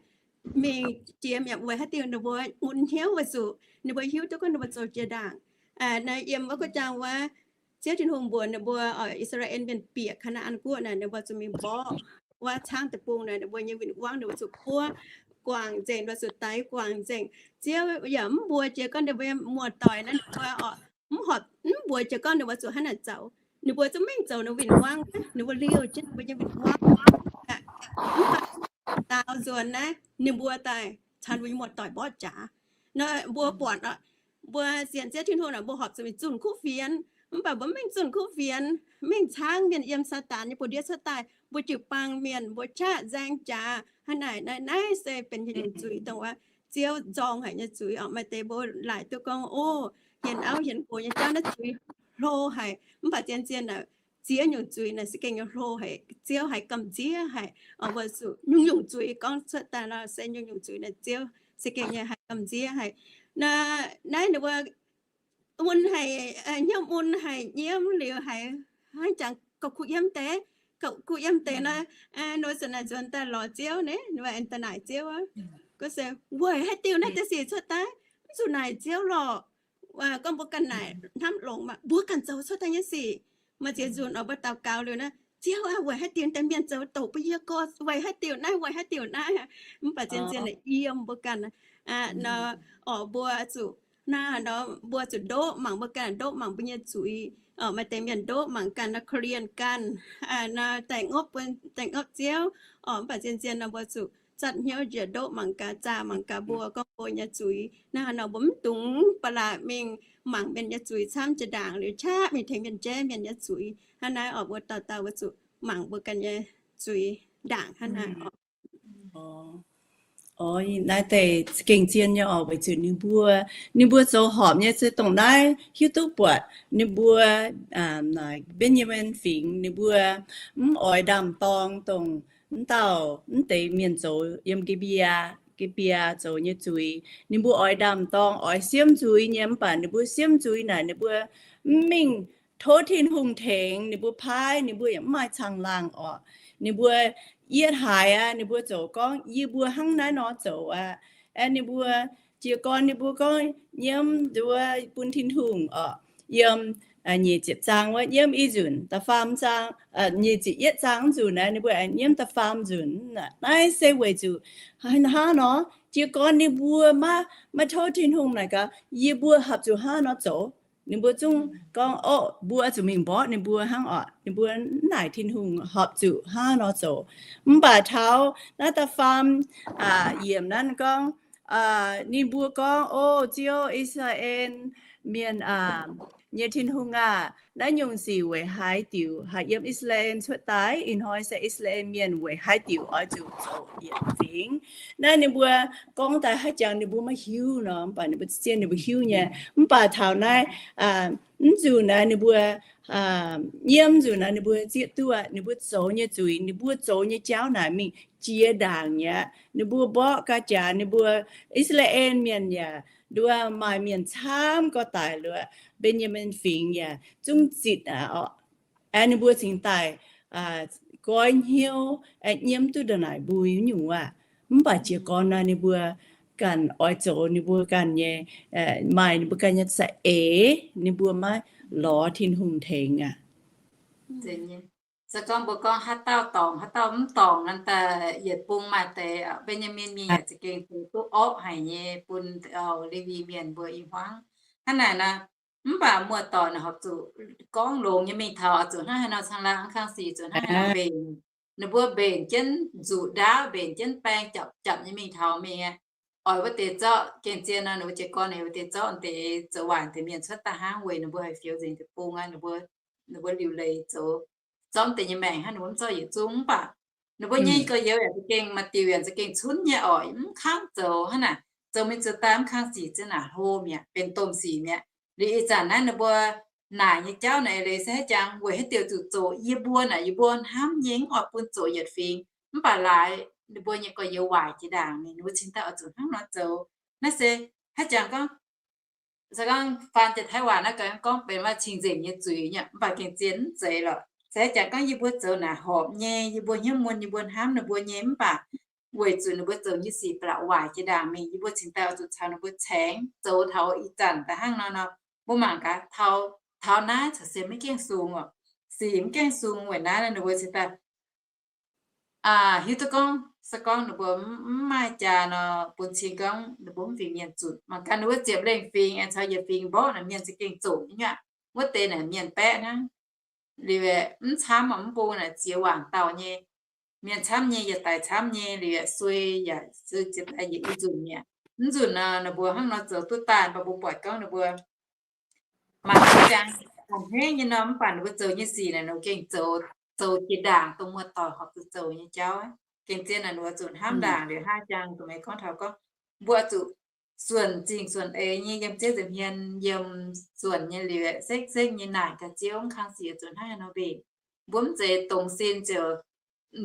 mingh jiex mi'aqv. Weic haaix diuc ninh mbuo mun hnyouv? Weic zuqc ninh mbuo hiuv duqv gorngv ninh mbuo zoux jiex ndaangc. Naaiv yiem wuov gu'jang wuov, Ziouv Tin-Hungh mbuox ninh mbuo oc, I^saa^laa^en Mienh bieqc Kaa^naa^an Guoqv naaic, ninh mbuo zuqc mingh mborqv wuov caangv deic-bung naaic, ninh mbuo nyei win-wangv ninh mbuo zuqc buov guangc nzengc, ninh mbuo zuqc daix guangc nzengc. Ziouv yaac mv mbuox jiex gorngv ninh mbuo muoz-doic naaiv ninh mbuo oc, mv horpc, mv mbuox jiex gorngv ninh mbuo zuqc hnangv naaic zoux. Ninh mbuo zungv mingh zoux ninh win-wangv, ninh mbuo liouh jienv ninh mbuo nyei win-wangv. Mv baac daaux nzuonx naaiv ninh mbuo daaih caux ninh mbuo nyei muoz-doic mborqv jaax. Nor mbuo buatc oc, mbuo sienx Ziouv Tin-Hungh naaic, mbuo horpc zuqc mingh zunh kuv fienx. Mv baac mbuo mv mingh zunh kuv fienx, mingh caangv mienh yiem Saadaan nyei buoz-ndiev cuotv daaih, mbuo jiu-baang mienh, mbuo qaqv nzaeng jaax hnangv naaic. Naaiv, naaiv se benx yietc nyungc zuiz dongh wuov Ziouv nzorng haic nyei zuiz oc. Maaih deix mbuo laaic duqv gorngv, o, hienx auv hienx nqox nyei jauv naaiv zuiz hlo haic. Mv baac zien-zien naaic, ziex nyungc zuiz naaic se gengh nyei hlo haic, Ziouv haiz gamh nziev haic. Mbuo zuqc nyungc-nyungc zuiz gorngv cuotv daaih nor se nyungc-nyungc zuiz naaic Ziouv se gengh nyei haiz gamh nziev haic. Naaiv ninh mbuo mun haic, hnyouv mun haic, nyiemv liuz haiz hnangv jangx gauh kuh yiem deix, gauh kuh yiem deix nor, ninh mbuo zuqc naaic nzuonx daaih lorz Ziouv naaic, ninh mbuo daaih naaic Ziouv, gorngv se weic haaix diuc naaiv deix sic cuotv daaih, mv zuqc naaic Ziouv lorqc. Gorngv mbuo ganh naaic hnamv longx maah, mbuo ganh zoux cuotv daaih nyei sic. Maaih ziex nzunc oc, mbuo daux gaux liuz naaiv, Ziouv aah, weic haaix diuc deix mienh zoux doqc bun yie gorx, weic haaix diuc naaiv, weic haaix diuc naaiv? Mv baac zien-zien naaic yiem mbuo ganh nor, oc, mbuo zuqc naaiv nor, mbuo zuqc ndoqv mangc mbuo ganh, ndoqv mangc mbuo nyei zuiz. Maaih deix mienh ndoqv mangc ganh nor, korv-lienh ganh nor, daaih ngopv, daaih ngopv Ziouv. Oc, mv baac zien-zien nor mbuo zuqc zatv hnyouv njiec ndoqv mangc gaax, zaah mangc gaax mbuo gorngv mbuo nyei zuiz. Naaiv nor mbuo mv dungx ba'laqc mingh mangc mienh nyei zuiz camv jiex ndaangc liuz qaqv mingh tengx mienh jaiv mienh nyei zuiz. Hnangv naaiv oc, mbuo dauh dauh mbuo zuqc mangc mbuo ganh nyei zuiz ndaangc hnangv naaiv oc. Naaiv deix gengh zien nyei oc, weic zuqc ninh mbuo, ninh mbuo zoux horpc nyei se dongh naaiv hiuv duqv buatc ninh mbuo, naaic Benjamin Fingx ninh mbuo mv oix ndaam-dorng dongh mv dauh mv deix mienh zoux yiem Gi^mbia, biaa zoux nyei zuiz. Ninh mbuo oix ndaam-dorng, oix siemv zuiz nyei, mv baac ninh mbuo siemv zuiz naaic ninh mbuo mv mingh tov Tin-Hungh tengx, ninh mbuo paaiv, ninh mbuo yaac mv maaih caangh laangh orqc. Ninh mbuo yietv haaix aqv, ninh mbuo zoux gorngv yie mbuo hnangv naaiv nor zoux aqv. Aeqv, ninh mbuo jiez gorn ninh mbuo gorngv nyiemv nduov bun Tin-Hungh orqc, yiem nyic ziepc zaang wuov nyiemv i nzunc, da'faam zaang, nyic ziepc yietv zaang nzunc naaiv ninh mbuo aengx nyiemv da'faam nzunc. Naaiv se weic zuqc hnangv nor, jiez gorn ninh mbuo maiv, maiv tov Tin-Hungh naaic gaax, yie mbuo horpc zuqc hnangv nor zoux. Ninh mbuo zungv gorngv, Orqc, mbuo zuqc mingh mborqv ninh mbuo hnangv orqc. Ninh mbuo mv naaic Tin-Hungh horpc zuqc hnangv nor zoux. Mv baac taux naaiv da'faam yiemc naaiv gorngv, ninh mbuo gorngv, O Ziouv, I^saa^laa^en Mienh nyei Tin-Hungh aah! Naaiv nyungc sic weic haaix diuc haih yiem I^saa^laa^en cuotv daaih? Ih hnoi se I^saa^laa^en Mienh weic haaix diuc oix zuqc zoux yietc fingx? Naaiv ninh mbuo gorngv daaih haaix jangx ninh mbuo maiv hiuv nor, mv baac ninh mbuo zien ninh mbuo hiuv nyei. Mv baac taux naaiv, mv nzunc naaiv ninh mbuo, nyiemv nzunc naaiv ninh mbuo zieqv duqv ninh mbuo zoux nyei zuiz, ninh mbuo zoux nyei jauv naaic mingh jiex ndaangc nyei. Ninh mbuo mborqv ga'jaax ninh mbuo, I^saa^laa^en Mienh yaac nduov maaih mienh camv gorx daic luoqc, Mben^yaa^min Fingx yaac zungv zitc aqv. Aeqv, ninh mbuo cingx daaih goiv hnyouv, aeqv, nyiemv duqv ndongc naaic mbui nyungc aav. Mv baac jiez gorn naaiv ninh mbuo ganh oix zoux ninh mbuo ganh nyei, maaih ninh mbuo ganh nyei za'eix, ninh mbuo maiv lorz Tin-Hungh tengx aqv. Se gorngv mbuo gorngv haaix dauh dorngc, haaix dauh mv dorngc nor, daaih yietc bung maaih deix Mben^yaa^min Mienh yaac za'gengh zoux duqv orqv haic nyei bun Lewi Mienh mbuo i hmuangv. Hnangv naaic nor, mv baac muoz-doic naaic horpc zuqc gorngv longx nyei mingh taux oix zuqc hnangv haaix nor caangh laangh, kang sic zuqc hnangv haaix nor mbenc. Ninh mbuo mbenc jienv nzuqc ndaauv, mbenc jienv baeng japc japc nyei mingh taux mingh aqv. Oix wuov deix zorqv gengh zien nor, ninh mbuo jiez gorn ninh wuov deix zorqv deix zoux waaic deix mienh cuotv daaih hnangv, weic ninh mbuo haih fioux nzengc deic-bung aqv. Ninh mbuo liuc leiz zoux, zorqv deix nyei maengc hnangv, ninh mbuo mv zorqv yietc zungv. Mv baac ninh mbuo nyei gorx-youz yaac za'gengh, maaih diuc yaac za'gengh cunv nyei orqc, mv kangv zoux hnangv naaic, zoux mingh zoux daaih mv kang sic, zinh naaic hlo mi'aqv, benx domh sic mi'aqv. Liuz ih zanc naaiv ninh mbuo naaic nyei jauv naaic eix leiz se haaix jangx, weic haaix diuc zuqc zoux yie mbuo naaic, yie mbuo hnamv nyei mv oix bun zoux yietc fingx, mv baac laaix ninh mbuo nyei gorx-youz waaic jiex ndaangc mingh, ninh mbuo cingx daaih oix zuqc hnangv nor zoux. Naaiv se haaix jangx gorngv, se gorngv faan jienv Taiv waac naaiv gaax gorngv benx maaih cing-nzengc nyei zuiz nyei, mv baac gengh zien mv zeiz lorqc. Se haaix jangx gorngv yie mbuo zoux naaic horpc nyei, yie mbuo hnyouv mun, yie mbuo hnamv ninh mbuo nyei, mv baac weic zuqc ninh mbuo zoux nyei sic ba'laqc waaic jiex ndaangc mingh, yie mbuo cingx daaih oix zuqc caux ninh mbuo caengx zoux taux ih zanc daaih hnangv nor nor. Mbuo mangc gaax, taux naaiv caux se maiv gaengh sung orqc. Sic mv gaengh sung weic naaiv ninh mbuo cingx daaih hiuv duqv gorngv se gorngv ninh mbuo mv maaih jaax nor, bun cing gorngv ninh mbuo mv fingx mienh zutc. Mangc gaax ninh wuov ziepc lengh fingx aengx caux yietc fingx mborqv naaic mienh za'gengh zoqc nyei aqv. Wuov deix naaic mienh baeqv hnangv. Liuz mv camv, mv bung naaic ziex waanc dauh nyei. Mienh camv nyei, yietc daic camv nyei, liuz suei yaac suei ziex daaih yietc i nzunc mi'aqv. Mv nzunc nor ninh mbuo hnangv nor zoux duqv daaih, mv baac mbuo buatc gorngv ninh mbuo maaih haaix jangx a'hneiv nyei nor, mv baac ninh mbuo zoux nyei sic naaic ninh gengh zoux, zoux jiex ndaangc dongh muoz-doic horpc zuqc zoux nyei jauv. Gengh zien naaic ninh mbuo zuqc hnamv ndaangc liuz haaix jangx, dongh meih gorngv taux gorngv mbuo zuqc suonc zingh suonc eix nyei yiem ziouv nza'hmien, yiem suonc nyei liuz sekv-sekv nyei naaic gaax Ziouv, mv kang sic zuqc hnangv haaix nor mbenc. Mbuo mv zeiz dongz sin ziouc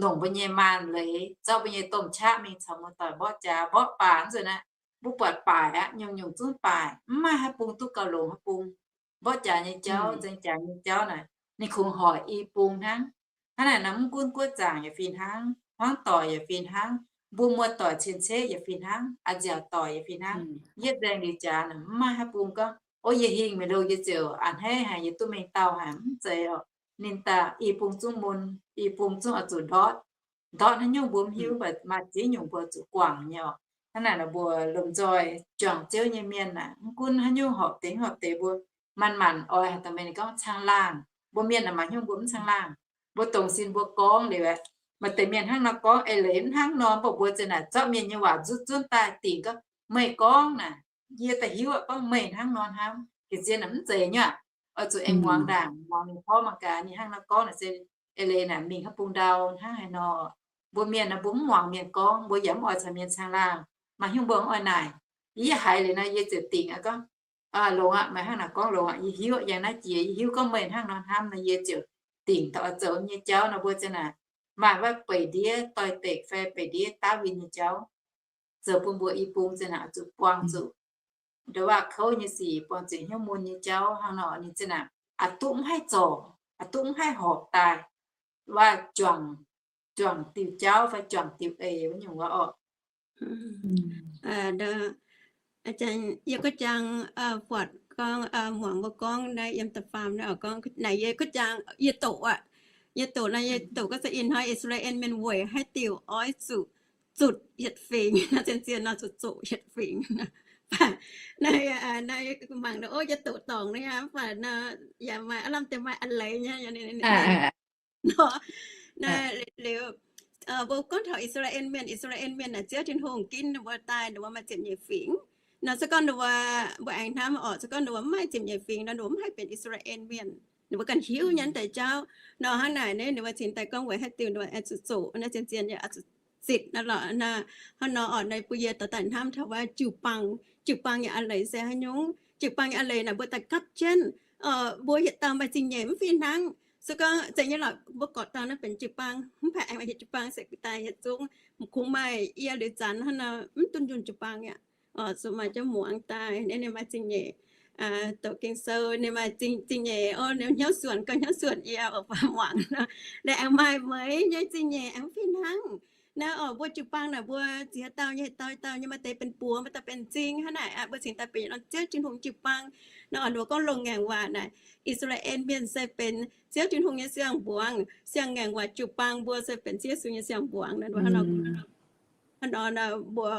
longc mbuo nyei maanc leiz, zorqv mbuo nyei domh qaqv mingh caux muoz-doic mborqv jaax mborqv baac nzunc aqv. Mbuo buatc baaic aqv, nyungc-nyungc zungv baaic, mv maaih haaix bung duqv gauh longx haaix bung. Mborqv jaax nyei jauv, nzaeng jaax nyei jauv naaic, ninh kungx hoic i bung hnangv. Hnangv naaic nor, mv gunv guoqv zaangc yaac fih hnangv, hmuangv doic yaac fih hnangv, mbuo muoz-doic cien-ceqv yaac fih hnangv, a'nziaauc doic yaac fih hnangv. Yietv nzaeng liuz jaax naaic, mv maaih haaix bung gorngv, O, yie hingh meih loh, yie ziouc a'hneiv haic, yie duqv mengh dauh haic, mv zeiz oc. Ninh daaih i bung zungv mun, i bung zungv oix zuqc ndortv. Ndortv haaix nyungc mbuo mv hiuv, mv baac maaih ziex nyungc mbuo zuqc guangc nyei oc. Hnangv naaic nor mbuo lomh nzoih juangc Ziouv nyei mienh naaic, mv gunv haaix nyungc horpc deix, horpc deix mbuo manc-manc oix haaix daaih meih gorngv caangh laangh. Mbuo mienh naaic maaih nyungc mbuo mv caangh laangh. Mbuo dongz sin mbuo gorngv liuz aeqv, maaih deix mienh hnangv nor gorngv eix leiz mv hnangv nor, mv baac mbuo zinh naaic zorqv mienh nyei waac nzutv zunv daaih dingc gorngv, Meih gorngv naaic, yie daaih hiuv aqv gorngv meih hnangv nor hnangv. Ga'zien naaic mv zeiz nyei aqv. Oix zuqc aengx muangx ndaangc, muangx ninh porv mangc gaax ninh hnangv nor gorngv naaic se eix leiz naaic mingh haaix bung ndau hnangv haaix nor. Mbuo mienh naaic mbuo mv muangx mienh gorngv, mbuo yaac mv oix caux mienh caangh laangh. Maaih hnyungc mbuo mv oix naaic, yie haiz liuz nor yie ziouc dingc aqv gorngv, Longx aqv, meih hnangv naaic gorngv longx aqv, yie hiuv aqv. Yangh naaiv jiex yie hiuv gorngv meih hnangv nor hnamv nor, yie ziouc dingc daaih oix zoux nyei jauv nor. Mbuo zinh naaic maaih wuov beic ndiev doix-dekc fai beic ndiev daav win nyei jauv. zoux bun mbuo i bung zinh naaic oix zuqc buangh zuqc ndongc waac kouv nyei sic, buangh zuqc hnyouv mun nyei jauv hnangv nor, ninh zinh naaic aqc duqv mv haih zorc, aqc duqv mv haih horpc daaih waac juangc, juangc diuh jauv fai juangc diuh eix wuov nyungc wuov orqc. Yie gorngv jang, buatc gorngv, muangx mbuo gorngv naaiv yiem da'faam naaiv gorngv naaic, yie gorngv jang yie doqc aqv. Yie doqc naaiv, yie doqc gorngv se ih hnoi I^saa^laa^en Mienh weic haaix diuc oix zuqc zutc yietc fingx, zien-zien nor zuqc zoqc yietc fingx. Naaiv, naaiv mangc nor, o, yie doqc dorngc naaiv aqv, mv baac yaac maaih aav lamh deix maaih a'leiz nyei nor. Naaiv liuz, mbuo gorngv taux I^saa^laa^en Mienh, I^saa^laa^en Mienh naaic Ziouv Tin-Hungh ginv ninh mbuo daaih, ninh mbuo maaih ziepc nyeic fingx. Nor se gorngv ninh mbuo, mbuo aengx hnamv orqc, se gorngv ninh mbuo mv maaih ziepc nyeic fingx nor, ninh mbuo mv haih benx I^saa^laa^en Mienh. Ninh mbuo ganh hiuv nyei deix jauv. Nor hnangv naaic, ninh mbuo cingx daaih gorngv weic haaix diuc ninh mbuo oix zuqc zoqc naaiv, zien-zien yaac oix zuqc zitc nor lorqc. Hnangv nor orqc, naaiv bun yie dorh daaih hnamv taux wuov jiu-baang. Jiu-baang nyei a'leiz se haaix nyungc? Jiu-baang nyei a'leiz naaic mbuo daaih gapv jienv, mbuo yietc dauh maaih zingh nyeic mv fih hnangv. Se gorngv zeiz nyei lorqc, mbuo gorqv dauh naaiv benx jiu-baang, mv baac aengx maaih hietc jiu-baang se daaih yietc zungv kungx maaih yie liuz zanc hnangv nor mv dunh yunh jiu-baang aqv. Zuqc maaih jauv muangx daaih, ninh maaih zingh nyeic, doqc Ging-Sou, ninh maaih zingh nyeic, o, ninh hnyouv suonc, gauh hnyouv suonc yie oix muangx nor. Naaiv aengx maaih mueiz nyei zingh nyeic aengx mv fih hnangv. Naaiv orqc, mbuo jiu-baang naaic mbuo ziex dauh nyei, dauh dauh nyei, maaih deix benx buoz, maaih dauh benx m'zing hnangv naaic. Mbuo cingx daaih benx Ziouv Tin-Hungh jiu-baang. Naaiv orqc, ninh mbuo gorngv longc ngaengc waac naaic, I^saa^laa^en Mienh se benx Ziouv Tin-Hungh nyei siang-mbuangz, siang-ngaengc waac jiu-baang, mbuo se benx Ziouv Yesu nyei siang-mbuangz. Hnangv nor, mbuo,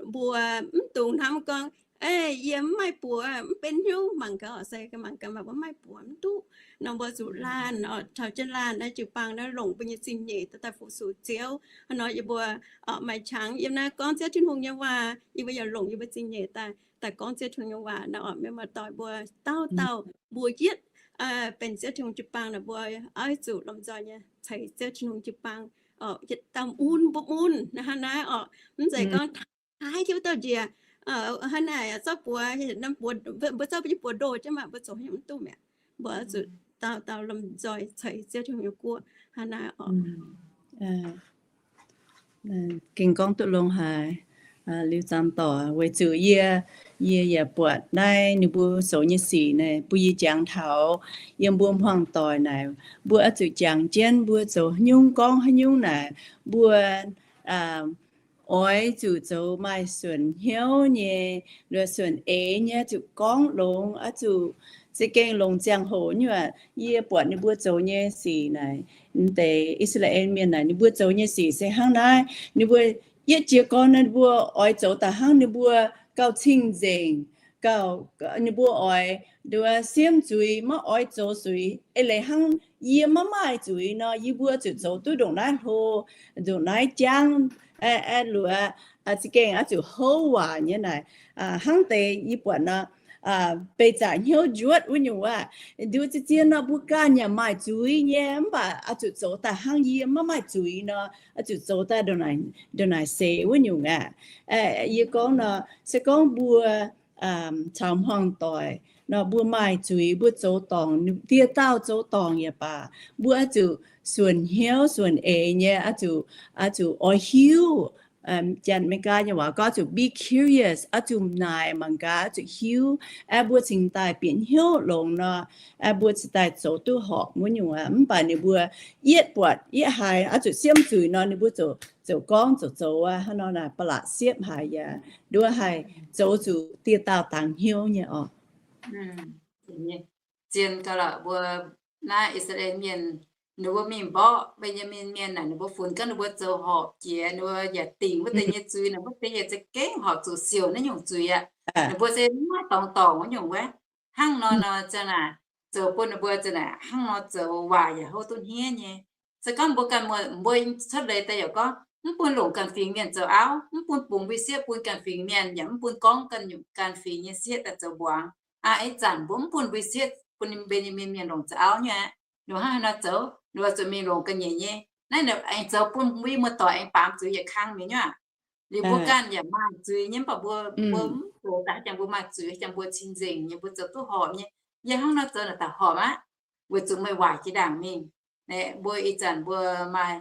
mbuo mv dungx hnamv gorngv, ei, yie mv maaih buoz, mv benx hnyouv, mangc gaax orqc, se mangc gaax maaih mbuo mv maaih buoz mv duqv. Nor mbuo zuqc laanh, taux jienv laanh naaiv jiu-baang naaiv longc mbuo nyei zingh nyeic daaih fu-sux Ziouv. Hnangv nor yie mbuo maaih qangx yiem naaiv gorngv Ziouv Tin-Hungh nyei waac, yie mbuo yaac longc yie mbuo zingh nyeic daaih, daaih gorngv Ziouv Tin-Hungh nyei waac. Naaiv orqc, mienh muoz-doic mbuo dauh dauh mbuo yietv benx Ziouv Tin-Hungh jiu-baang naaic, mbuo oix zuqc lomh nzoih nyei ceix Ziouv Tin-Hungh jiu-baang. Yietc dauh mun mbuo mun naaiv hnangv naaiv orqc, mv zeiz gorngv taaix jienv wuov dauh njiec, hnangv naaic zorqv buoz, mbuo zorqv nyei buoz ndoh jienv maah, mbuo zoux haaix nyungc mv duqv mi'aqv. Mbuo zuqc dauh dauh lomh nzoih ceix Ziouv Tin-Hungh nyei guoqv hnangv naaiv orqc. Ging gorngv duqv longx haic. Liuz zanc dorc weic zuqc yie, yie yaac buatc naaiv ninh mbuo zoux nyei sic naaic, bun yie jangx taux yiem mbuo hmuangx doic naaic, mbuo oix zuqc jangx jienv mbuo zoux haaix nyungc gorngv haaix nyungc naaic, mbuo oix zuqc zoux maaih suonc hnyouv nyei, suonc eix nyei, zuqc gorngv longx, oix zuqc za'gengh longc ziangh hoc nyei aqv. Yie buatc ninh mbuo zoux nyei sic naaic, deix I^saa^laa^en Mienh naaic, ninh mbuo zoux nyei sic se hnangv naaiv. Ninh mbuo yietv jiez gorn, ninh mbuo oix zoux daaih hnangv ninh mbuo gauh cing-nzengc, gauh, ninh mbuo oix nduov siemv zuiz, maiv oix zoux zuiz. Eix leiz hnangv yie maiv maaih zuiz nor, yie mbuo zuqc zoux duqv ndongc naaiv hlo, ndongc naaiv jangv, luoqc, za'gengh oix zuqc houv waac nyei naaic. Hnangv deix yie buatc nor, beih zaqc hnyouv njuotv wuov nyungc aqv. Nduov zien-zien nor mbuo ganh yaac maaih zuiz nyei, mv baac oix zuqc zoux daaih hnangv yie maiv maaih zuiz nor, oix zuqc zoux daaih ndongc naaic seix wuov nyungc aqv. Yie gorngv nor, se gorngv mbuo caux hmuangx doic nor, mbuo maaih zuiz, mbuo zoux dorngc, dieh dauh zoux dorngc yaac baac, mbuo oix zuqc suonc hnyouv suonc eix nyei, oix zuqc, oix zuqc oix hiuv. Janx-Meigaa nyei waac gorngv zuqc be curious, oix zuqc naaic mangc gaax, oix zuqc hiuv, aeqv, mbuo cingx daaih bieqc hnyouv longx nor, aeqv, mbuo cingx daaih zoux duqv horpc wuov nyungc aqv. Mv baac ninh mbuo yietv buatc yietv haiz oix zuqc siemv zuiz nor, ninh mbuo ziouc gorngv ziouc zoux aqv. Hnangv nor naaic ba'laqc siepv haic yaac nduov haih zoux zuqc dieh dauh dangx hnyouv nyei orqc. Zien gauh lorqc mbuo naaiv I^saa^laa^en Mienh, ninh mbuo mingh mborqv Mben^yaa^min Mienh naaic, ninh mbuo funx gorngv ninh mbuo zoux horpc jiex, ninh mbuo yaac dingc wuov deix nyei zuiz, ninh mbuo deix yaac za'gengh horpc zuqc siouc naaiv nyungc zuiz aqv. Ninh mbuo se maiv dorngx dorngc wuov nyungc wuov. Hnangv nor nor ziang naaic, zoux bun ninh mbuo ziang naaic hnangv nor zoux waac yaac houv duqv hniev nyei. Se gorngv mbuo ganh muoz mbuo cuotv leiz daaih yaac gorngv, mv bun longc ganh fingx mienh zoux auv, mv bun bungx mbui sieqv bun ganh fingx mienh, yaac mv bun gorngv ganh nyungc ganh fingx nyei sieqv daaih zoux mbuangz. Aa, ih zanc mbuo mv bun mbui sieqv bun Mben^yaa^min Mienh longc zoux auv nyei aqv. Ninh mbuo hnangv haaix nor zoux? Ninh mbuo zuqc mingh longc ga'nyiec nyei. Naaiv aengx zoux bun mbuo muoz-doic aengx baamz zuiz yietc kang mi'aqv nyei aqv. Liuz mbuo ganh yaac maaih zuiz nyei, mv baac mbuo, mbuo mv zoux daaih haaix jangx mbuo maaih zuiz, haaix jangx mbuo cing-nzengc nyei, mbuo zoux duqv horpc nyei. Yie hnangv nor zoux naaic daaih horpc aqv, weic zuqc meih waaic jiex ndaangc mingh. Mbuo ih zanc mbuo maaih,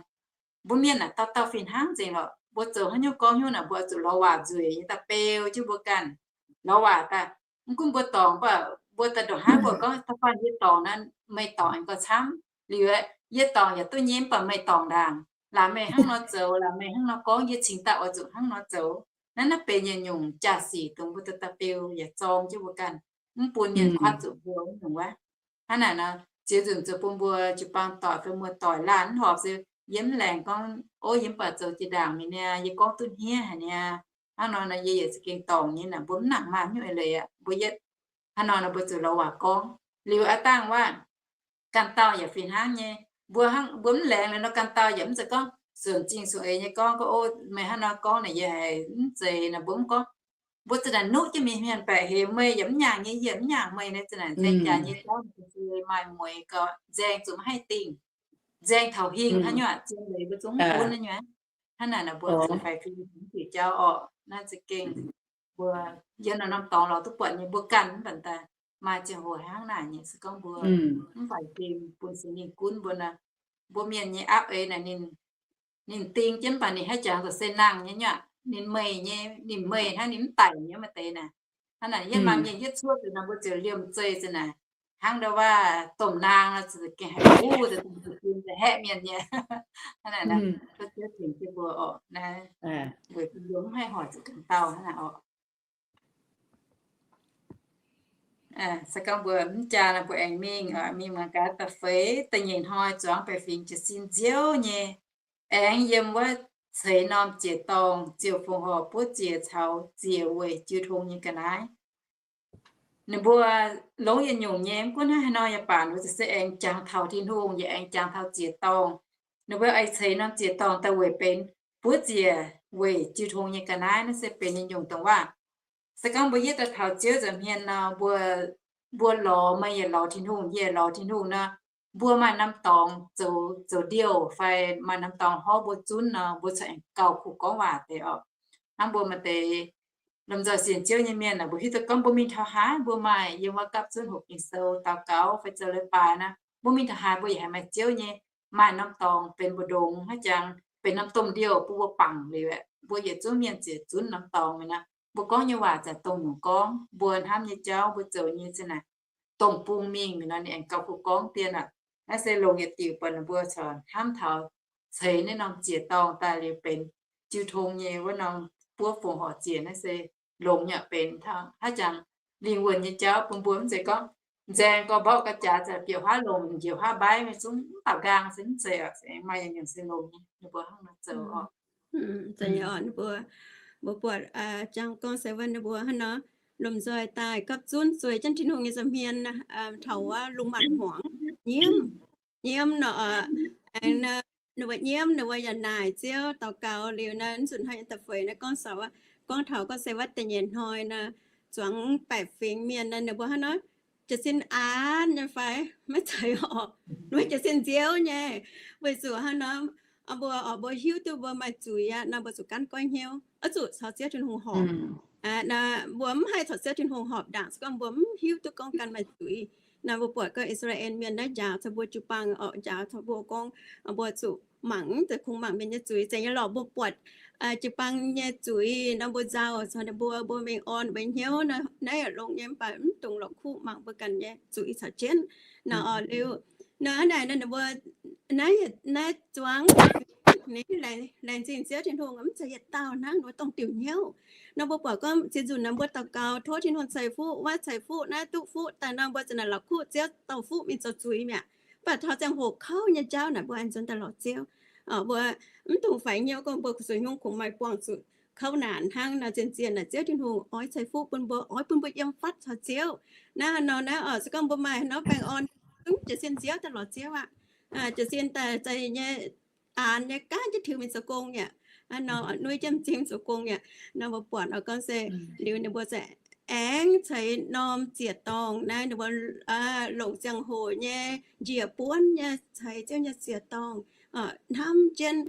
mbuo mienh naaic dauh dauh fih hnangv nzengc lorqc. mbuo zoux haaix nyungc gorngv hnyouv naaic, mbuo oix zuqc lorz waac nzueic nyei daaih beu jienv mbuo ganh. Lorz waac daaih, mv gunv mbuo dorngc, mv baac mbuo daaih ndongc haaix mbuo gorngv, da'faanh yie dorngc naaic, meih dorngc aengx gauh camv. Liuz yie dorngc yaac duqv nyei, mv baac meih dorngc ndaangc, laaix meih hnangv nor zoux, laaix meih hnangv nor gorngv, yie cingx daaih oix zuqc hnangv nor zoux. Naaiv, naaiv benx yietc nyungc jaa-sic dongh mbuo duqv daaih beu yaac zorng jienv mbuo ganh, mv bun mienh kuatv zuqc mbuo wuov nyungc wuov. Hnangv naaic nor, ziex nzunc zoux bun mbuo jiu-baang doic fai muoz-doic laanh mv horpc se yie mv laengz gorngv, ov, yie mv baac zoux jiex ndaangc mi'aqv, yie gorngv duqv hniev haic niaa. Hnangv nor nor yie yaac za'gengh dorngc nyei naaic, mbuo mv nangc maaih haaix nyungc eix leiz aqv. Mbuo yietv hnangv nor nor mbuo zuqc lorz waac gorngv. Liuz aav dangh wuov, ganh dauh yaac fih hnangv nyei. Mbuo hnangv, mbuo mv laengz liuz nor, ganh dauh yaac mv zeiz gorngv sunc zingh sunc eix nyei gorngv, gorngv, ov, meih hnangv nor gorngv naaic yie haiz mv zeiz naaic, mbuo mv gorngv. Mbuo za'naaic nuqv jienv mingh, mienh baeqc hemx meih yaac mv nyaangc nyei, yie mv nyaangc meih naaic, za'naaic nzaeng jaax nyei jauv se maaih mueiz gauh nzaeng zuqc maiv haih dingh. Nzaeng taux hingh hnangv nyungc, zien leiz mbuo zungv mv gunv hnangv nyungc. Hnangv naaic nor mbuo zuqc faix fim mv diuc jauv orqc. Naaiv za'gengh mbuo yiem norm-norm dorngx lorz duqv buatc nyei, mbuo ganh mv baac daaih maaih ziangh hoc hnangv naaic nyei. Se gorngv mbuo mv faix fim bun Singx Lingh gunv mbuo nor, mbuo mienh nyei apv eix naaic ninh, ninh ding jienv mv baac ninh haiz jangx zoux se nangh nyei nyuoqc, ninh meih nyei, ninh meih hnangv, ninh mv daic nyei maaih deix naaic. Hnangv naaic yie maaih mienh hietv cuotv deix nor, mbuo ziouc liemh zeih za'naaic, hnangv ndau wuov domh naang nor, za'gengh haiz buv deix, dongh za'gengh haeqv mienh nyei. Hnangv naaic nor, tov Ziouv tengx jienv mbuo orqc. Naaiv weic zuqc mbuo mv haih hoic zuqc ganh dauh hnangv naaic orqc. Se gorngv mbuo mv jaa nor, mbuo aengx mingh, mingh mangc gaax da'feix da'nyeic hnoi zuangx baeqc fingx jiez sin nziouv nyei, aengx yiem wuov ceix norm ziec-dorngh ziouc fongc horc buov ziec caux ziec weic jiu tong nyei ga'naaiv. Ninh mbuo longx yietc nyungc nyei, mv gunv hnangv haaix nor yaac baac, ninh mbuo ziouc se aengx jangx taux Tin-Hungh, yaac aengx jangx taux ziec-dorngh. Ninh mbuo aengx ceix norm ziec-dorngh daaih weic benx buov ziec weic jiu tong nyei ga'naaiv. Naaiv se benx yietc nyungc dongh waac. Se gorngv mbuo yietv daaih taux Ziouv nza'hmien nor, mbuo, mbuo lorz, meih yaac lorz Tin-Hungh, yie yaac lorz Tin-Hungh nor, mbuo maaih norm dorngx zoux, zoux ndiouh fai maaih norm dorngx horv mbuo zunv nor, mbuo corc aengx gauh kuh gorngv waac deix orqc. Hnangv mbuo maaih deix lomh nzoih sienx Ziouv nyei mienh aeqv, mbuo hiuv duqv gorngv mbuo mingh taux haaix, mbuo maaih yiem wuov gapv zunv hoqc Ging-Sou, daux gaux fai zoux leiz-baaix nor, mbuo mingh taux haaix mbuo yaac haih maaih Ziouv nyei, maaih norm dorngx benx mbu'ndongx haaix jangx, benx norm domh ndiouh bun mbuo bangc liuz, mbuo yietc zungv mienh ziouc zunv norm dorngx mi'aqv. Mbuo gorngv nyei waac zanc dongh nyungc gorngv, mbuo hnamv nyei jauv, mbuo zoux nyei za'naaic, dongh bung mingh mi'aqv nor, ninh aengx gauh kuh gorngv dien aqv. Naaiv se longc yietc diuc buatc ninh mbuo corc hnamv taux ceix naaiv norm ziec-dorngh daaih liuz benx jiu tong nyei wuov norm buov fongc horc ziec. Naaiv se longx nyei benx haaix jangx lingh wuonh nyei jauv bun mbuo. Mv zeiz gorngv nzaeng gorx-mborqv ga'jaax, bieqc huaav longc njiec huaav mbaiv, maiv zungv mv dauh nqaang se mv zeiz. Maaih yietc nyungc se longx nyei, ninh mbuo hnangv nor zoux orqc. Mbuo, mbuo buatc jangx gorngv se wuov ninh mbuo hnangv nor lomh nzoih daaih gapv zunv zueiz jienv Tin-Hungh nyei nza'hmien taux wuov lungh maanc hmuangx nyiemv, nyiemv nor, ninh mbuo nyiemv, ninh mbuo yaac naaic Ziouv daux gaux liuz naaiv, nzunc hnoi nyei da'feix naaiv gorngv, gorngv taux gorngv se wuov da'nyeic hnoi naaiv, zuangx baeqc fingx mienh naaiv, ninh mbuo hnangv nor jiez sin aanx nyei fai? Maiv zeiz orqc. Ninh mbuo jiez sin nziouv nyei. Weic zuqc hnangv nor, mbuo, mbuo hiuv duqv mbuo maaih zuiz aqv nor, mbuo zuqc gaanv goiv hnyouv, oix zuqc caux Ziouv Tin-Hungh horpc. Mbuo mv haih caux Ziouv Tin-Hungh horpc ndaangc se gorngv mbuo mv hiuv duqv gorngv ganh maaih zuiz. Naaiv mbuo buatc gorngv I^saa^laa^en Mienh naaiv njaaux caux mbuo jiu-baang orqc, njaaux caux mbuo gorngv mbuo zuqc mangc, mv zeiz kungx mangc mienh nyei zuiz, zeiz nyei lorqc. Mbuo buatc jiu-baang nyei zuiz nor, mbuo nzauh caux ninh mbuo, mbuo mingh orn mbuo hnyouv, naaiv yaac longx nyei, mv baac mv dungx lorqc kuv mangc mbuo ganh nyei zuiz caux jienv. Nor liuz, nor hnangv naaic nor ninh mbuo naaiv, naaiv zuangx ninh laengz zingh Ziouv Tin-Hungh, mv zeiz yietc dauh hnangv, ninh mbuo dongh diuc hnyouv. Nor mbuo buatc gorngv ziex nzunc naaiv mbuo daux gaux tov Tin-Hungh ceix fuqv, wuov ceix fuqv, naaiv duqv fuqv daaih nor, mbuo za'naaic la'kuqv Ziouv dauh fuqv mingh zoux zuiz mi'aqv. Mv baac taux ziangh hoc kouv nyei jauv naaic, mbuo aengx nzuonx daaih lorz Ziouv. Mbuo mv dungx faix hnyouv gorngv mbuo zuqc hnyouv kungx maaih buangh zuqc kouv naanc hnangv nor. Zien-zien naaic Ziouv Tin-Hungh oix ceix fuqv bun mbuo, oix bun mbuo yiem fatv caux Ziouv. Naaiv nor naaiv oc, se gorngv mbuo maaih nor baengh orn, zungv jiez sin nziouv daaih lorz Ziouv aqv. Jiez sin daaih zai nyei, aanx nyei, gaanv jienv tiux mingh zoux gong mi'aqv. Nor nuiv jienv m'zing zoux gong mi'aqv. Nor mbuo buatc nor gorngv se liuz ninh mbuo se aengx ceix norm ziec-dorngh naaiv, ninh mbuo longc ziangh hoc nyei njiec buonv nyei ceix Ziouv nyei ziec-dorngh. Hnamv jienv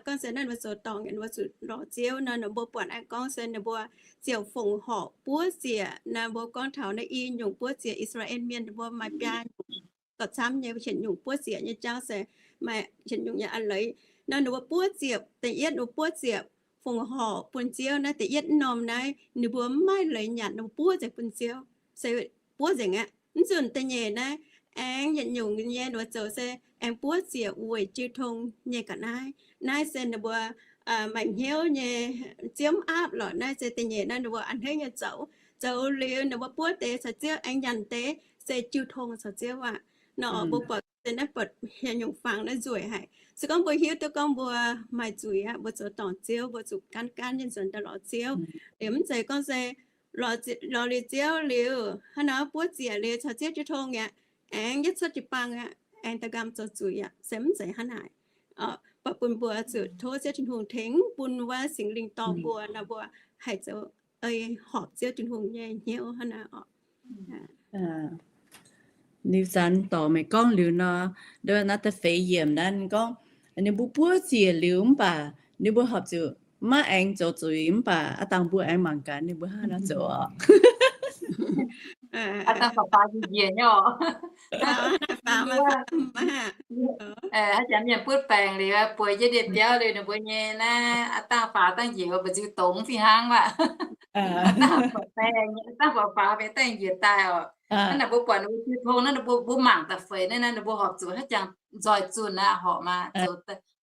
gorngv se naaiv ninh mbuo zoux dorngc, ninh mbuo zuqc lorz Ziouv nor, ninh mbuo buatc aengx gorngv se ninh mbuo ziouc fongc horc buov ziec. Naaiv mbuo gorngv taux naaiv i nyungc buov ziec, I^saa^laa^en Mienh ninh mbuo maaih biaa nyungc, dorh camv nyei hietc nyungc buov ziec nyei jauv se maaih hietc nyungc nyei a'leiz. Nor ninh mbuo buov ziec, da'yietv ninh mbuo buov ziec fongc horc bun Ziouv naaiv da'yietv norm naaiv, ninh mbuo mv maaih leiz nyanc, ninh mbuo buov nzengc bun Ziouv, se buov nzengc aqv. Mv nzunc da'nyeic naaiv, aengx yietc nyungc nyei ninh mbuo zoux se aengx buov ziec weic jiu tong nyei ga'naaiv. Naaiv se ninh mbuo maaih hnyouv nyei, Ziouv mv aapv lorqc. Naaiv se da'nyeic naaiv ninh mbuo a'hneiv nyei zoux. Zoux liuz ninh mbuo buov deix caux Ziouv, aengx nyanc deix se jiu tong caux Ziouv aqv. Nor mbuo buatc se naaiv buatc haaix nyungc fangx naaiv nzueic haic. Se gorngv mbuo hiuv duqv gorngv mbuo maaih zuiz aqv, mbuo zoux dorngc Ziouv, mbuo zuqc gaanv gaanv nyei nzuonx daaih lorz Ziouv. Liuz mv zeiz gorngv se lorz liuz Ziouv liuz hnangv nor buov ziec liuz caux Ziouv jiu tong aqv, aengx yietv cuotv jiu-baang aqv, aengx daaih nqaam zoux zuiz aqv, se mv zeiz hnangv naaic. Baac bun mbuo zuqc tov Ziouv Tin-Hungh tengx bun wuov Singx Lingh dorh mbuo nor, mbuo haih zoux ei horpc Ziouv Tin-Hungh nyei hnyouv hnangv naaic oc. Liuz zanc dorc meih gorngv liuz nor, naaiv da'feix yiemc naaiv gorngv, ninh mbuo buov ziec liuz mv baac ninh mbuo horpc zuqc maiv aengx zoux zuiz mv baac aav dangh mbuo aengx mangc gaax ninh mbuo hnangv nor zoux oc. Haaix zanc mienh butv baengc liuz, bueix jienv ndie-biauv liuz, ninh mbuo nyei naaiv aav dangh faaux dangh njiec mbu'ziex dongz fih hnangv aqv. Aav dangh faaux dangh njiec daaih oc. Naaiv mbuo buatc ninh mbuo jiu tong naaiv, ninh mbuo mangc da'feix naaiv, ninh mbuo horpc zuqc haaix jangx nzoih zunh aqv, horpc maah, zoux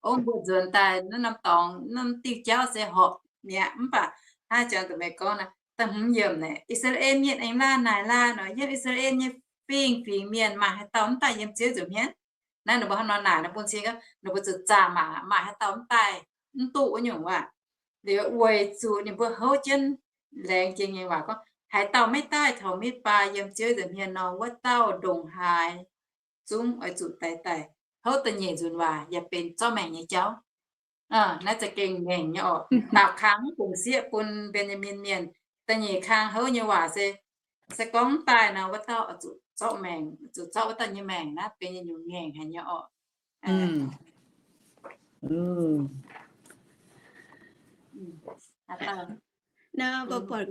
ong mbuo nzuonx daaih naaiv norm dorngx, norm diuh jauv se horpc mi'aqv. Mv baac hnangv jangx da'meih gorngv naaiv, da'hmz yiemc naaic, I^saa^laa^en Mienh aengx laanh naaic laanh nor, yiem I^saa^laa^en nyei fingx-fingx mienh maaih haaix dauh mv daaih yiem Ziouv nza'hmien? Naaiv ninh mbuo hnangv nor naaic, ninh bun cing, ninh mbuo zuqc zaah mangc maaih haaix dauh mv daaih, mv duqv wuov nyungc waac. Liuz weic zuqc ninh mbuo houv jienv laengz jiex nyei waac gorngv, haaix dauh maiv daaih taux midv baa yiem Ziouv nza'hmien nor, wuov dauh ndongc haaix zungv oix zuqc daix daic. Houv da'nyeic nzunc waac yaac benx zorqv maengc nyei jauv. Naaiv za'gengh ngaengc nyei oc. Daapc kang mv bungx sieqv bun Mben^yaa^min Mienh. Da'nyeic kang houv nyei waac se, se gorngv mv daaih nor, wuov dauh zuqc zorqv maengc, zuqc zorqv wuov dauh nyei maengc. Naaiv benx nyungc ngaengc haic nyei oc. Mbuo buatc,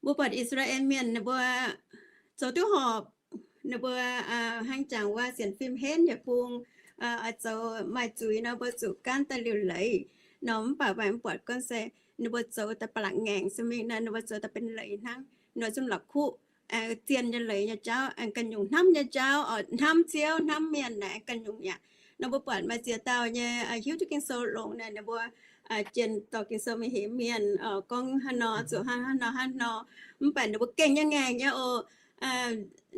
mbuo buatc I^saa^laa^en Mienh ninh mbuo zoux duqv horpc, ninh mbuo hnangv jangx wuov sienx fim henv yietc bung, oix zoux maaih zuiz nor, mbuo zuqc gaanv daaih liuc leiz. Nor mv baac mbuo buatc gorngv se ninh mbuo zoux daaih ba'laqc ngaengc, se mingh nor ninh mbuo zoux daaih benx leiz hnangv, ninh mbuo zungv la'kuqv zien nyei leiz nyei jauv, ganh nyungc hnamv nyei jauv, hnamv Ziouv hnamv mienh naaic ganh nyungc yaac. Nor mbuo buatc maaih ziex dauh nyei hiuv duqv Ging-Sou longx naaic, ninh mbuo jienh dorh Ging-Sou mingh hemx mienh gorngv hnangv nor zuqc hnangv nor hnangv nor, mv baac ninh mbuo gengh nyei ngaengc nyei oc.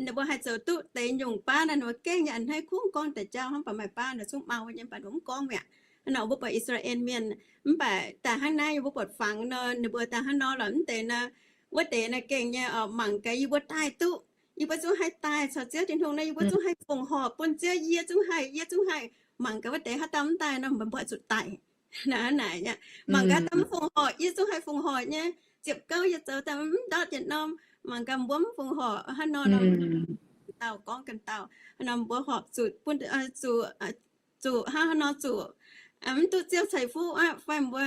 Ninh mbuo haih zoux duqv deix nyungc baav naaic, ninh mbuo gengh nyei a'hneiv kungx gorngv deix jauv hnangv, mv baac maaih baav naaic zungv mau nyei, mv baac ninh mbuo mv gorngv mi'aqv. Nor mbuo buatc I^saa^laa^en Mienh, mv baac daaih hnangv naaiv yie mbuo buatc fangx nor, ninh mbuo daaih hnangv nor lorqc, mv deix nor, wuov deix naaiv gengh nyei oc, mangc gaax yie mbuo daaih duqv, yie mbuo zungv haih daaih caux Ziouv Tin-Hungh nor, yie mbuo zungv haih fongc horc bun Ziouv, yie zungv haih, yie zungv haih. Mangc gaax wuov deix haaix dauh mv daaih nor, mbuo mbuo zuqc daic. Naaic, naaic, mangc gaax dauh mv fongc horc, yie zungv haih fongc horc nyei. Ziepc gouv yie zoux daaih mv ndortv yietc norm, mangc gaax mbuo mv fongc horc hnangv nor nor, dauh gorngv ganh dauh, hnangv nor mbuo horpc zuqc bun, zuqc, zuqc hnangv haaix nor zuqc mv duqv Ziouv ceix fuqv aqv, fai mbuo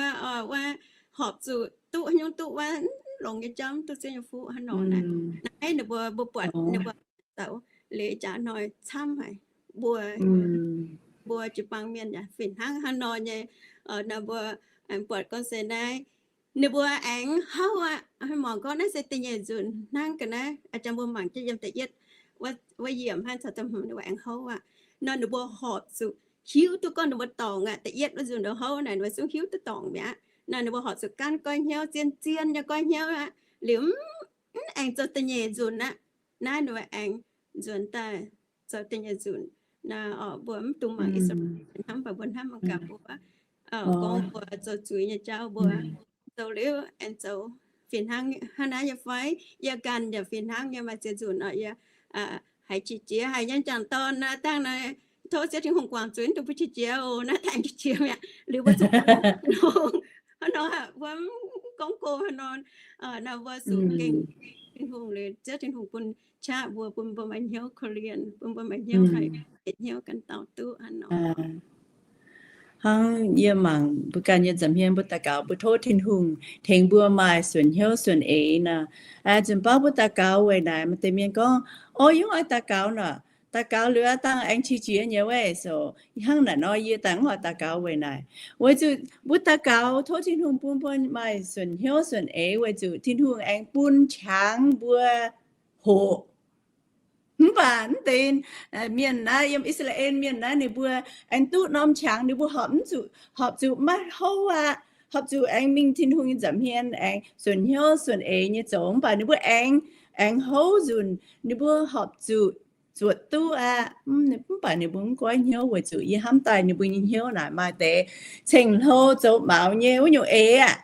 wuov horpc zuqc duqv haaix nyungc duqv wuov longx nyei jauv mv duqv Ziouv nyei fuqv hnangv nor naaic. Naaiv ninh mbuo, mbuo buatc ninh mbuo zoux liuz jaax hnoi camv haic. Mbuo, mbuo jiu-baang mienh yaac fih hnangv haaix nor nyei. Nor mbuo buatc gorngv se naaiv ninh mbuo aengx houv aqv. Mangc gorngv naaiv se da'nyeic nzunc hnangv ga'naaiv, a'jang mbuo mangc jienv yiem da'yietv wuov yiemc hnangv caux da'hmz ninh mbuo aengx houv aqv. Nor ninh mbuo horpc zuqc hiuv duqv gorngv ninh mbuo dorngc aqv. Da'yietv wuov nzunc ninh houv naaic, ninh mbuo zungv hiuv duqv dorngc mi'aqv. Nor ninh mbuo horpc zuqc gaanv goiv hnyouv, zien-zien nyei goiv hnyouv aqv. Liuz mv aengx zoux da'nyeic nzunc aqv. Naaiv ninh mbuo aengx nzuonx daaih zoux da'nyeic nzunc. Naaiv mbuo mv dungx mangc I^saa^laa^en hnamv, mv baac mbuo hnamv mangc gaax mbuo gorngv mbuo zoux zuiz nyei jauv mbuo zoux liuz aengx zoux fih hnangv hnangv naaiv nyei fai? Yie ganh yaac fih hnangv nyei, maaih ziex nzunc oc yie haiz qiex jiez, haiz yiem jangc dorn naaiv dangh naaiv, tov Ziouv Tin-Hungh guangc zuiz, mv dungx bun qiex jiez oc. Naaiv dangh qiex jiez mi'aqv. Liuz mbuo zuqc Tin-Hungh hnangv nor, mbuo mv gorngv go hnangv nor, nor mbuo zuqc gengh Tin-Hungh liuz, Ziouv Tin-Hungh bun qaqv mbuo, bun mbuo maaih hnyouv korv-lienh, bun mbuo maaih hnyouv haih yietc hnyouv ganh dauh duqv hnangv nor. Hnangv yie mangc mbuo ganh nyei nza'hmien mbuo daux gaux, mbuo tov Tin-Hungh tengx mbuo maaih suonc hnyouv suonc eix nor. Nzunc baav mbuo daux gaux weic naaic, maaih deix mienh gorngv, o, yie mv oix daux gaux nor. daux gaux liuz aqv, dangh aengx qiex jiez nyei weic sou. Hnangv naaic nor yie daaih mv oix daux gaux weic naaic. Weic zuqc mbuo daux gaux tov Tin-Hungh bun mbuo maaih suonc hnyouv suonc eix, weic zuqc Tin-Hungh aengx bun qangx mbuo hoqc. Mv baac mv deix mienh naaiv, yiem I^saa^laa^en Mienh naaiv, ninh mbuo aengx duqv norm qangx, ninh mbuo horpc mv zuqc, horpc zuqc maiv houv aqv, horpc zuqc aengx mingh Tin-Hungh nyei nza'hmien aengx suonc hnyouv suonc eix nyei zoux. Mv baac ninh mbuo aengx, aengx houv nzunc, ninh mbuo horpc zuqc zuotc duqv aqv. Mv baac ninh mbuo mv goiv hnyouv, weic zuqc yie hnamv daaih ninh mbuo nyei hnyouv naaic maaih deix ceng-hlo zoux maux nyei wuov nyungc eix aqv.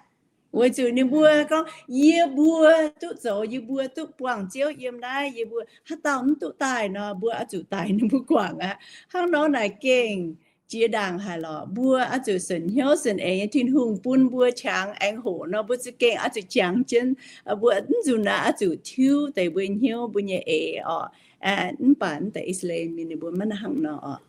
Weic zuqc ninh mbuo gorngv, yie mbuo duqv zoux, yie mbuo duqv buangh Ziouv yiem naaiv, yie mbuo haaix dauh mv duqv daaih nor, mbuo oix zuqc daix ninh mbuo guangc aqv. Hnangv nor naaic gengh jiex ndaangc haic lorqc. Mbuo oix zuqc suonc hnyouv suonc eix nyei, Tin-Hungh bun mbuo qangx aengx hoqc nor, mbuo za'gengh oix zuqc jangx jienv, mbuo mv nzunc naaic oix zuqc tiuv deix mbuo hnyouv, mbuo nyei eix orqc. Mv baac mv deix I^saa^laa^en Mienh ninh mbuo maiv hnangv nor orqc.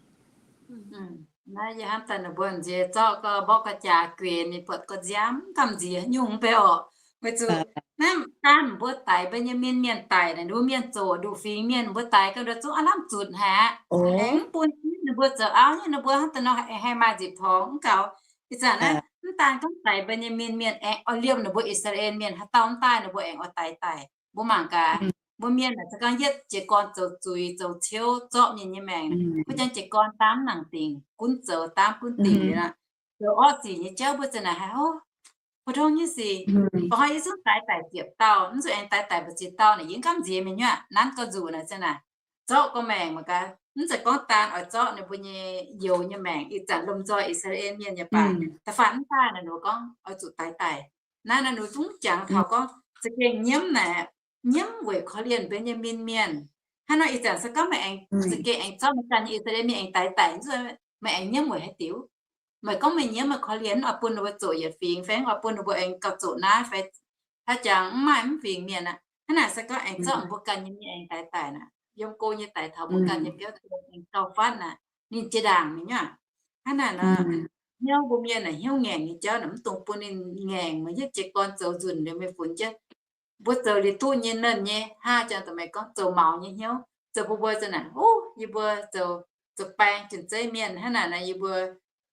Naaiv yie hnamv daaih ninh mbuo nziex zorqv gauh mborqv ga'jaax gueix ninh buatc gauh nziaamv gamh nziex nyungc mv bei orqc. Weic zuqc naaiv daaih mbuo daix Mben^yaa^min Mienh daic naaic, ninh mbuo mienh zoqc nduqc fingx mienh, mbuo daix gauh nduqc zungv aav lamh zutc haic aqv. Aengx mv bun jienv ninh mbuo zoux auv nyei, ninh mbuo hnangv daaih nor haih maaih nzipc torngx mv gaux. Ih zanc naaiv mv daan gorngv daix Mben^yaa^min Mienh, aengx oix liemh ninh mbuo I^saa^laa^en Mienh, haaix dauh mv daaih ninh mbuo aengx oix daix daic. Mbuo mangc gaax, mbuo mienh naaic se gorngv yietv jiez gorn zoux zuiz zoux ciouv zorqv mienh nyei maengc, mbuo jangx jiez gorn daamv nangc dingc, gunv zoux daamv gunv dingc liuz aqv. Zoux orqv sic nyei jauv mbuo za'naaic haiz hov, puoqv tongv nyei sic, ba'hnoi yie zungv daix daic ziepc dauh, mv zuqc aengx daix daic mbu'ziex dauh naaic, yie mv gamh nziex mienh nyuoqc, nanv gauh nzuqc naaic za'naaic. Zorqv gauh maengc mangc gaax, mv zeiz gorngv daan oix zorqv ninh mbuo nyei youz nyei maengc. Ih zanc lomh nzoih I^saa^laa^en Mienh nyei baac da'faanh mv daaih naaic ninh mbuo gorngv oix zuqc daix daic. Naaiv naaic ninh zungv jangx taux gorngv za'gengh nyiemv naaic, nyiemv weic korv-lienh Mben^yaa^min Mienh. Hnangv nor ih zanc se gorngv meih aengx za'gengh aengx zorqv meih ganh nyei I^saa^laa^en Mienh aengx daix daic, meih aengx nyiemv weic haaix diuc? Meih gorngv meih nyiemv meih korv-lienh, oix bun ninh mbuo zoqc yietc fingx fai oix bun ninh mbuo aengx gauh zoqc naaiv fai haaix jangx mv maaih mv fingx mienh aqv. Hnangv naaic se gorngv aengx zorqv mbuo ganh nyei mienh aengx daix daic naaic, yiem go nyei daix taux mbuo ganh nyei biauv deix aengx gauh fatv naaic, ninh jiex ndaangc mingh nyuoqc. Hnangv naaic nor, hnyouv mbuo mienh naaic hnyouv ngaengc nyei jauv naaic mv dungx bun ninh ngaengc. Meih yietv jiez gorn zoux nzunc liuz meih funx jienv mbuo zoux liuz duqv nyei nernh nyei, hnangv jangx dongh meih gorngv zoux maux nyei hnyouv, zoux bun mbuo za'naaic, ov, yie mbuo zoux, zoux baeng jienv zeiv mienh hnangv naaic nor, yie mbuo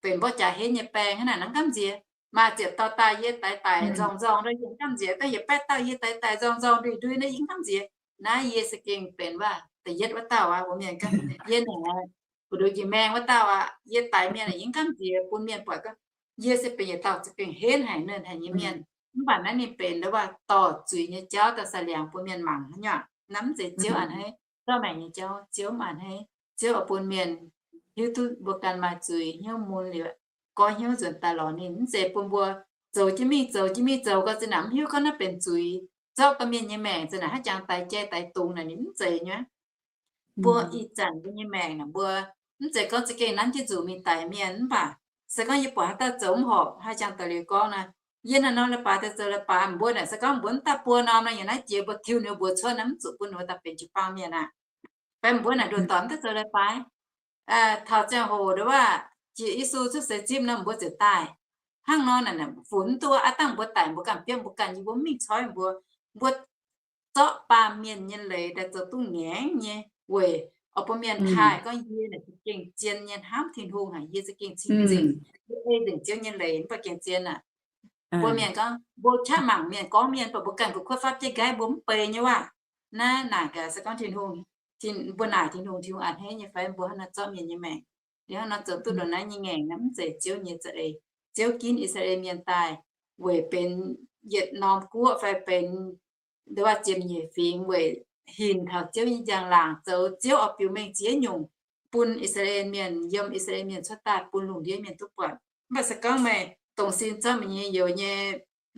benx mborqv jaax henv nyei baeng hnangv naaic nor, mv gamh nziex. Maaih ziepc dauh daaih yie daix daic nzorng nzorng nor, yie mv gamh nziex. Daaih yietc baeqv dauh yie daix daic nzorng nzorng ndui ndui nor, yie mv gamh nziex. Naaiv yie se gengh benx waac da'yietv wuov dauh aqv. Mbuo mienh gorngv yie naaic, mbu'ndongx njiec maengh wuov dauh aqv. Yie daix mienh yie mv gamh nziex, bun mienh buatc gorngv yie se benx yietc dauh za'gengh henv haic, nernh haic nyei mienh. Mv baac naaiv ninh benx ndau waac dorh zuiz nyei jauv daaih saah liangx bun mienh mangc hnangv nyuoqc. Naaiv mv zeiz Ziouv a'hneiv, zorqv maengc nyei jauv Ziouv mv a'hneiv. Ziouv oix bun mienh hiuv duqv mbuo ganh maaih zuiz, hnyouv mun liuz, goiv hnyouv nzuonx daaih lorz ninh. Mv zeiz bun mbuo zoux jienv mingh, zoux jienv mingh, zoux gau zinh naaic mv hiuv gorngv naaiv benx zuiz, zorqv gau mienh nyei maengc zinh naaic haaix jangx daix jai daix dungz naaic ninh mv zeiz nyuoqc. Mbuo ih zanc mbuo nyei maengc naaic mbuo mv zeiz gorngv za'gengh nanv jienv nzuqc mingh daix mienh, mv baac se gorngv yie buatc haaix dauh zoux mv horpc, haaix jangx daaih liuz gorngv naaic, yie naaiv norm leiz-baaix daaih zoux leiz-baaix, mbuo naaic se gorngv mbuo mv daaih buo norm naaic, yiem naaiv jiex mbuo tiuv ninh mbuo cuotv naaic, mv zuqc bun ninh mbuo daaih benx jiu-baang mienh aqv. Fai mbuo naaic nduoh dorngx mv daaih zoux leiz-baaix, taux ziangh hoc ndau waac jiex Yesu cuotv seix zipv nor mbuo ziouc daaih. Hnangv nor naaic, funx mv duqv aqv. Dangh mbuo daic mbuo ganh biopv mbuo ganh, yie mbuo mv mingh coiv mbuo. Mbuo zorqv baamh mienh nyei leiz daaih zoux duqv ngaengc nyei weic oix bun mienh taaih gorngv yie naaic za'gengh zien nyei hnamv Tin-Hungh haic, yie za'gengh cing-nzengc, yie ei nzengc Ziouv nyei leiz mv baac gengh zien aqv. Mbuo mienh gorngv mbuo qaqv mangc mienh gorngv mienh, mv baac mbuo ganh gu'kuotv fapv jienv nqaiv mbuo mv bei nyei waac. Naaiv naaic gaax se gorngv Tin-Hungh, mbuo naaic Tin-Hungh, Tin-Hungh a'hneiv nyei fai mbuo hnangv naaiv zorqv mienh nyei maengc, liuz hnangv nor zoux duqv ndongc naaiv nyei ngaengc naaic mv zeiz Ziouv nyei za'eix. Ziouv ginv I^saa^laa^en Mienh daaih weic benx yietc norm guoqv fai benx ndau waac ziepc nyeic fingx weic hinc taux Ziouv nyei njang-laangc, zoux Ziouv oix biux mengh ziex nyungc bun I^saa^laa^en Mienh, yiem I^saa^laa^en Mienh cuotv daaih bun lungh ndiev mienh duqv buatc. Mv baac se gorngv meih dongh sin zorqv meih nyei youz nyei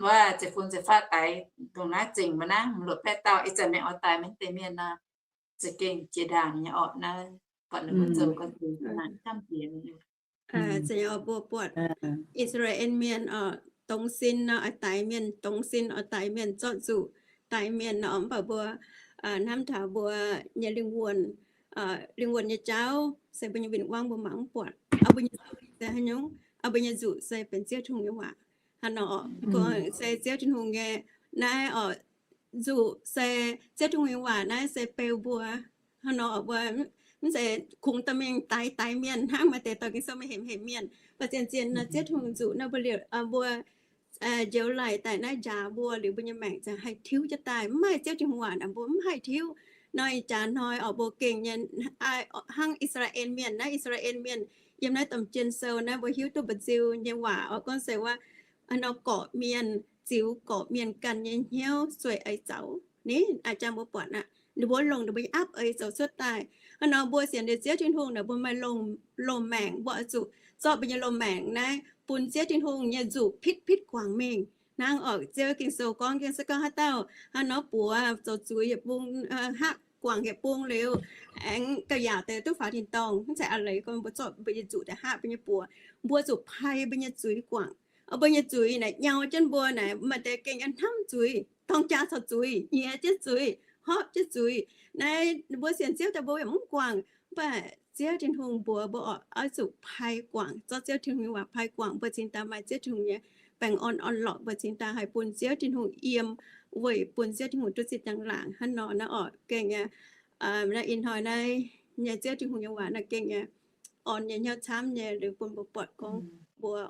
wuov zeiv-fun zeiv-faqv daix ndongc naaiv zengc mbuo naaiv, mv luoqc baeqv dauh, ih zanc meih oix daix maiv deix mienh nor, za'gengh jiex ndaangc nyei orqc. Naaiv buatc ninh mbuo zoux gau zeix naaic camv jiex. Za'gengh oix mbuo buatc I^saa^laa^en Mienh oix dongz sin nor, oix daix mienh, dongz sin oix daix mienh, zorqv nzuqc daix mienh nor. Mv baac mbuo hnamv taux mbuo nyei lingh wuonh, lingh wuonh nyei jauv se mbuo nyei win-wangv mbuo mangc mv buatc. Mbuo nyei nzuqc se haaix nyungc? Mbuo nyei nzuqc se benx Ziouv Tin-Hungh nyei waac. Hnangv nor, se Ziouv Tin-Hungh nyei naaiv oc, nzuqc se Ziouv Tin-Hungh nyei waac naaiv se beu mbuo Hnangv nor mbuo mv zeiz kungx dorh mingh daix daix mienh hnangv maaih deix dorh Ging-Sou mingh hemx hemx mienh. Mv baac zien-zien nor Ziouv Tin-Hungh zuqc naaiv mbuo liuz, mbuo njoux laic daaih naaiv njaaux mbuo liuz, mbuo nyei maengc ziouc haih tiuv jienv daaih. Mv maaih Ziouv Tin-Hungh waac naaic mbuo mv haih tiuv. Naaiv jaax hnoi oc mbuo gengh nyei hnangv I^saa^laa^en Mienh naaiv, I^saa^laa^en Mienh yiem naaiv domh jien sou naaiv mbuo hiuv duqv mba'nziu nyei waac oc gorngv se wuov, nor gorqv-mienh ziux gorqv-mienh ganh nyei hnyouv sueih eix zaux. Ni, aa, jang mbuo buatc aqv, ninh mbuo longc ninh mbuo nyei aapv eix zoux cuotv daaih. Hnangv nor mbuo sienx liuz Ziouv Tin-Hungh naaic mbuo maaih loz-maengc, mbuo oix zuqc zorqv mbuo nyei loz-maengc naaiv bun Ziouv Tin-Hungh nyei nzuqc pitv pitv guangc mingh. Hnangv oc Ziouv Ging-Sou gorngv, Ging-Sou gorngv haaix dauh hnangv nor buoz zoux zuiz yietc bung, haqv guangc yietc bung liuz, aengx gauh yaauc deix duqv faaux tin-dorngh. Mv zeiz a'leiz gorngv mbuo zorqv mbuo nyei nzuqc daaih haqv mbuo nyei buoz. Mbuo zuqc pai mbuo nyei zuiz guangc. Mbuo nyei zuiz naaic nyau jienv mbuo naaic, maaih deix gengh hnamv zuiz, dorng jaa caux zuiz, nyiex jienv zuiz, horpc jienv zuiz. Naaiv mbuo sienx Ziouv daaih mbuo yaac mv guangc, mv baac Ziouv Tin-Hungh mbuox mbuo oix zuqc pai guangc, zorqv Ziouv Tin-Hungh nyei waac pai guangc, mbuo cingx daaih maaih Ziouv Tin-Hungh nyei baengh orn orn-lorqc, mbuo cingx daaih haih bun Ziouv Tin-Hungh yiem, weic bun Ziouv Tin-Hungh duqv zipv njang-laangc hnangv nor naaiv oc. Gengh naaiv ih hnoi naaiv nyei Ziouv Tin-Hungh nyei waac naaiv gengh nyei orn nyei hnyouv camv nyei liuz bun mbuo buatc gorngv mbuo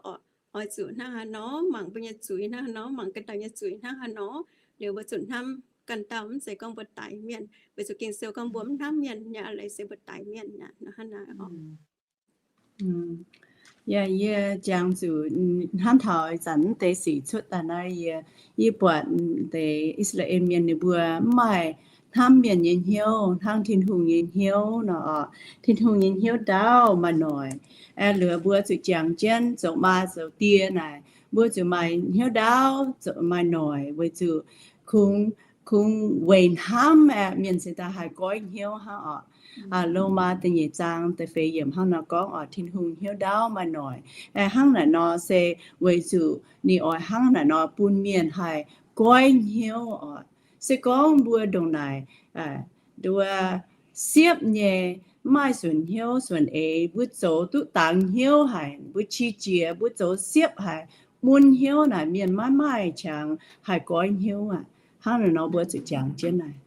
oix zuqc hnangv haaix nor mangc mbuo nyei zuiz, hnangv haaix nor mangc ganh dauh nyei zuiz, hnangv haaix nor liuz mbuo zuqc hnamv ganh dauh, mv zeiz gorngv mbuo daix mienh, weic zuqc Ging-Sou gorngv mbuo mv hnamv mienh nyei a'leiz se mbuo daix mienh aqv. Hnangv naaiv oc. Yie jangx zuqc hnamv taux ih zanc mv deix sic cuotv daaih naaiv, yie, yie buatc deix I^saa^laa^en Mienh ninh mbuo mv maaih hnamv mienh nyei hnyouv hnangv Tin-Hungh nyei hnyouv nor oc. Tin-Hungh nyei hnyouv ndaauv maaih noic. Aeqv, liuz mbuo zuqc jangx jienv zoux maa zoux die naaic, mbuo zuqc maaih hnyouv ndaauv zoux maaih noic weic zuqc kungx, kungx weic hnamv aeqv, mienh cingx daaih haih goiv hnyouv hnangv oc. Lomaa da'nyeic zaang da'feix yiemc hnangv nor gorngv oc, Tin-Hungh hnyouv ndaauv maaih noic. Aeqv, hnangv naaic nor se weic zuqc ninh oix hnangv naaic nor bun mienh haih goiv hnyouv oc. Se gorngv mbuo ndongc naaic, nduov siepv nyei, mv maaih suonc hnyouv suonc eix, mbuo zoux duqv dangx hnyouv haic, mbuo qiex jiez, mbuo zoux siepv haic, mun hnyouv naaic mienh maiv maaih qangx haih goiv hnyouv aqv. Hnangv naaic nor mbuo zuqc jangx jienv naaic.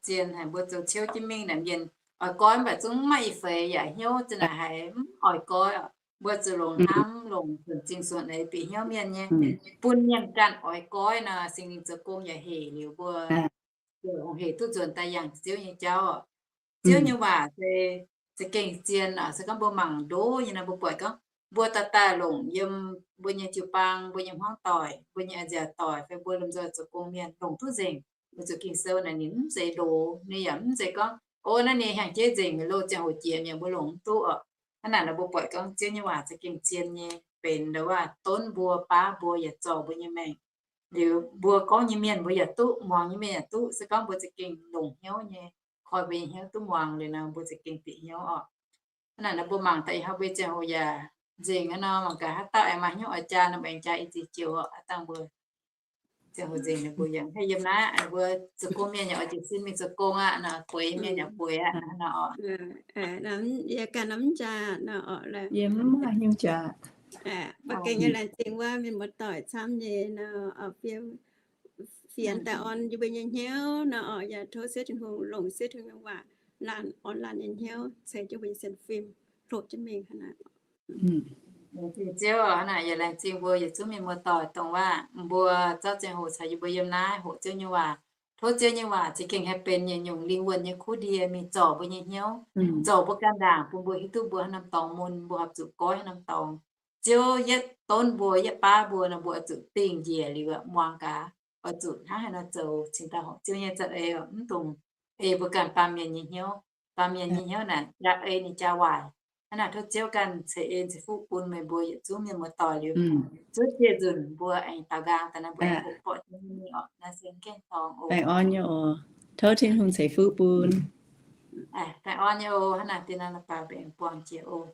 Zien haic, mbuo zoux ciouv jienv mingh naaic mienh oix goiv mv baac zungv maiv maaih i feix yaac hnyouv za'naaic haiz mv oix goiv oc. Mbuo zuqc longc hnamv, longc suonc zingh suonc eix bieqc hnyouv mienh nyei, bun mienh ganh oix goiv nor, Singx Lingh zoux gong yaac hec liuz mbuo ziouc hec duqv nzuonx daaih yangh Ziouv nyei jauv oc. Ziouv nyei waac se za'gengh zien oc. Se gorngv mbuo mangc ndoqv nyei nor, mbuo buatc gorngv mbuo daaih daaih longc yiem mbuo nyei jiu-baang, mbuo nyei hmuangv doic, mbuo nyei nziaauc doic fai mbuo lomh nzoih zoux gong mienh longc duqv nzengc. Weic zuqc Ging-Sou naaic ninh mv zeiz loz, ninh yaac mv zeiz gorngv, o, naaiv ninh hnyangx-jeiv nzengc, loz ziangh hoc jiex mi'aqv, mbuo longc mv duqv oc. Hnangv naaic nor mbuo buatc gorngv Ziouv nyei waac za'gengh zien nyei, benx nduov waac donv mbuo, baav mbuo, yaac zorc mbuo nyei maengc. Liuz mbuo gorngv nyei mienh mbuo yaac duqv, muangx nyei mienh yaac duqv. Se gorngv mbuo za'gengh longc hnyouv nyei, koi mbuo nyei hnyouv duqv muangx liuz nor, mbuo za'gengh bieqc hnyouv oc. Hnangv naaic nor mbuo mangc daaih ih hnoi mbuo ziangh hoc yaac nzengc aqv nor, mangc gaax haaix dauh aengx maaih hnyouv oix jaa nor, aengx jaa i ziex joux oc. Aa dangh mbuo ziangh hoc nzengc, mbuo yaac haih yiem naaiv, mbuo zoux gong mienh yaac oix jiez sin mingh zoux gong aqv nor, bueix mienh yaac bueix aqv nor oc. Yie ganh mv jaa nor oc. Yie mv maaih hnyouv jaa. Mv baac gengh nyei laengz zingh wuov mienh muoz-doic camv nyei nor, fienx daaih orn yie mbuo nyei hnyouv nor oc. Yaac tov Ziouv Tin-Hungh longc Ziouv Tin-Hungh nyei waac laanh orn laanh nyei hnyouv ceix jienv mbuo nyei sienx fim hlo jienv mingh hnangv naaic. Laengz zingh Ziouv oc. Hnangv naaic yaac laengz zingh mbuo yietc zungv mienh muoz-doic dongh waac mbuo zorqv ziangh hoc caux yie mbuo yiem naaiv hoqc Ziouv nyei waac. Tov Ziouv nyei waac za'gengh haih benx yietc nyungc lingh wuonh nyei kuv ndie mingh zorc mbuo nyei hnyouv, zorc mbuo ganh ndaangc, bun mbuo hiuv duqv mbuo haaix norm dorngx mun, mbuo horpc zuqc goiv haaix norm dorngx. Ziouv yietv donv mbuo, yietv baav mbuo nor, mbuo oix zuqc dingh njiec liuz muangx gaax, oix zuqc hnangv haaix nor zoux cingx daaih horpc Ziouv nyei za'eix, mv dungx ei mbuo ganh baamh mienh nyei hnyouv. Baamh mienh nyei hnyouv naaic jaa ei ninh jaa waaic. Hnangv naaic tov Ziouv ganh ceix en ceix fuqv bun meih mbuo yietc zungv mienh muoz-doic liuz, zuov dieh nzunc mbuo aengx daaux nqaang daaih naaiv, mbuo aengx hoqc borqv jienv mingh oc. Naaiv se mv gaengh dorngx oc. Baengh orn nyei oc. Tov Tin-Hungh ceix fuqv bun. Baengh orn nyei oc. Hnangv naaic dien naaiv la'baaix mbuo aengx buangh jiex oc.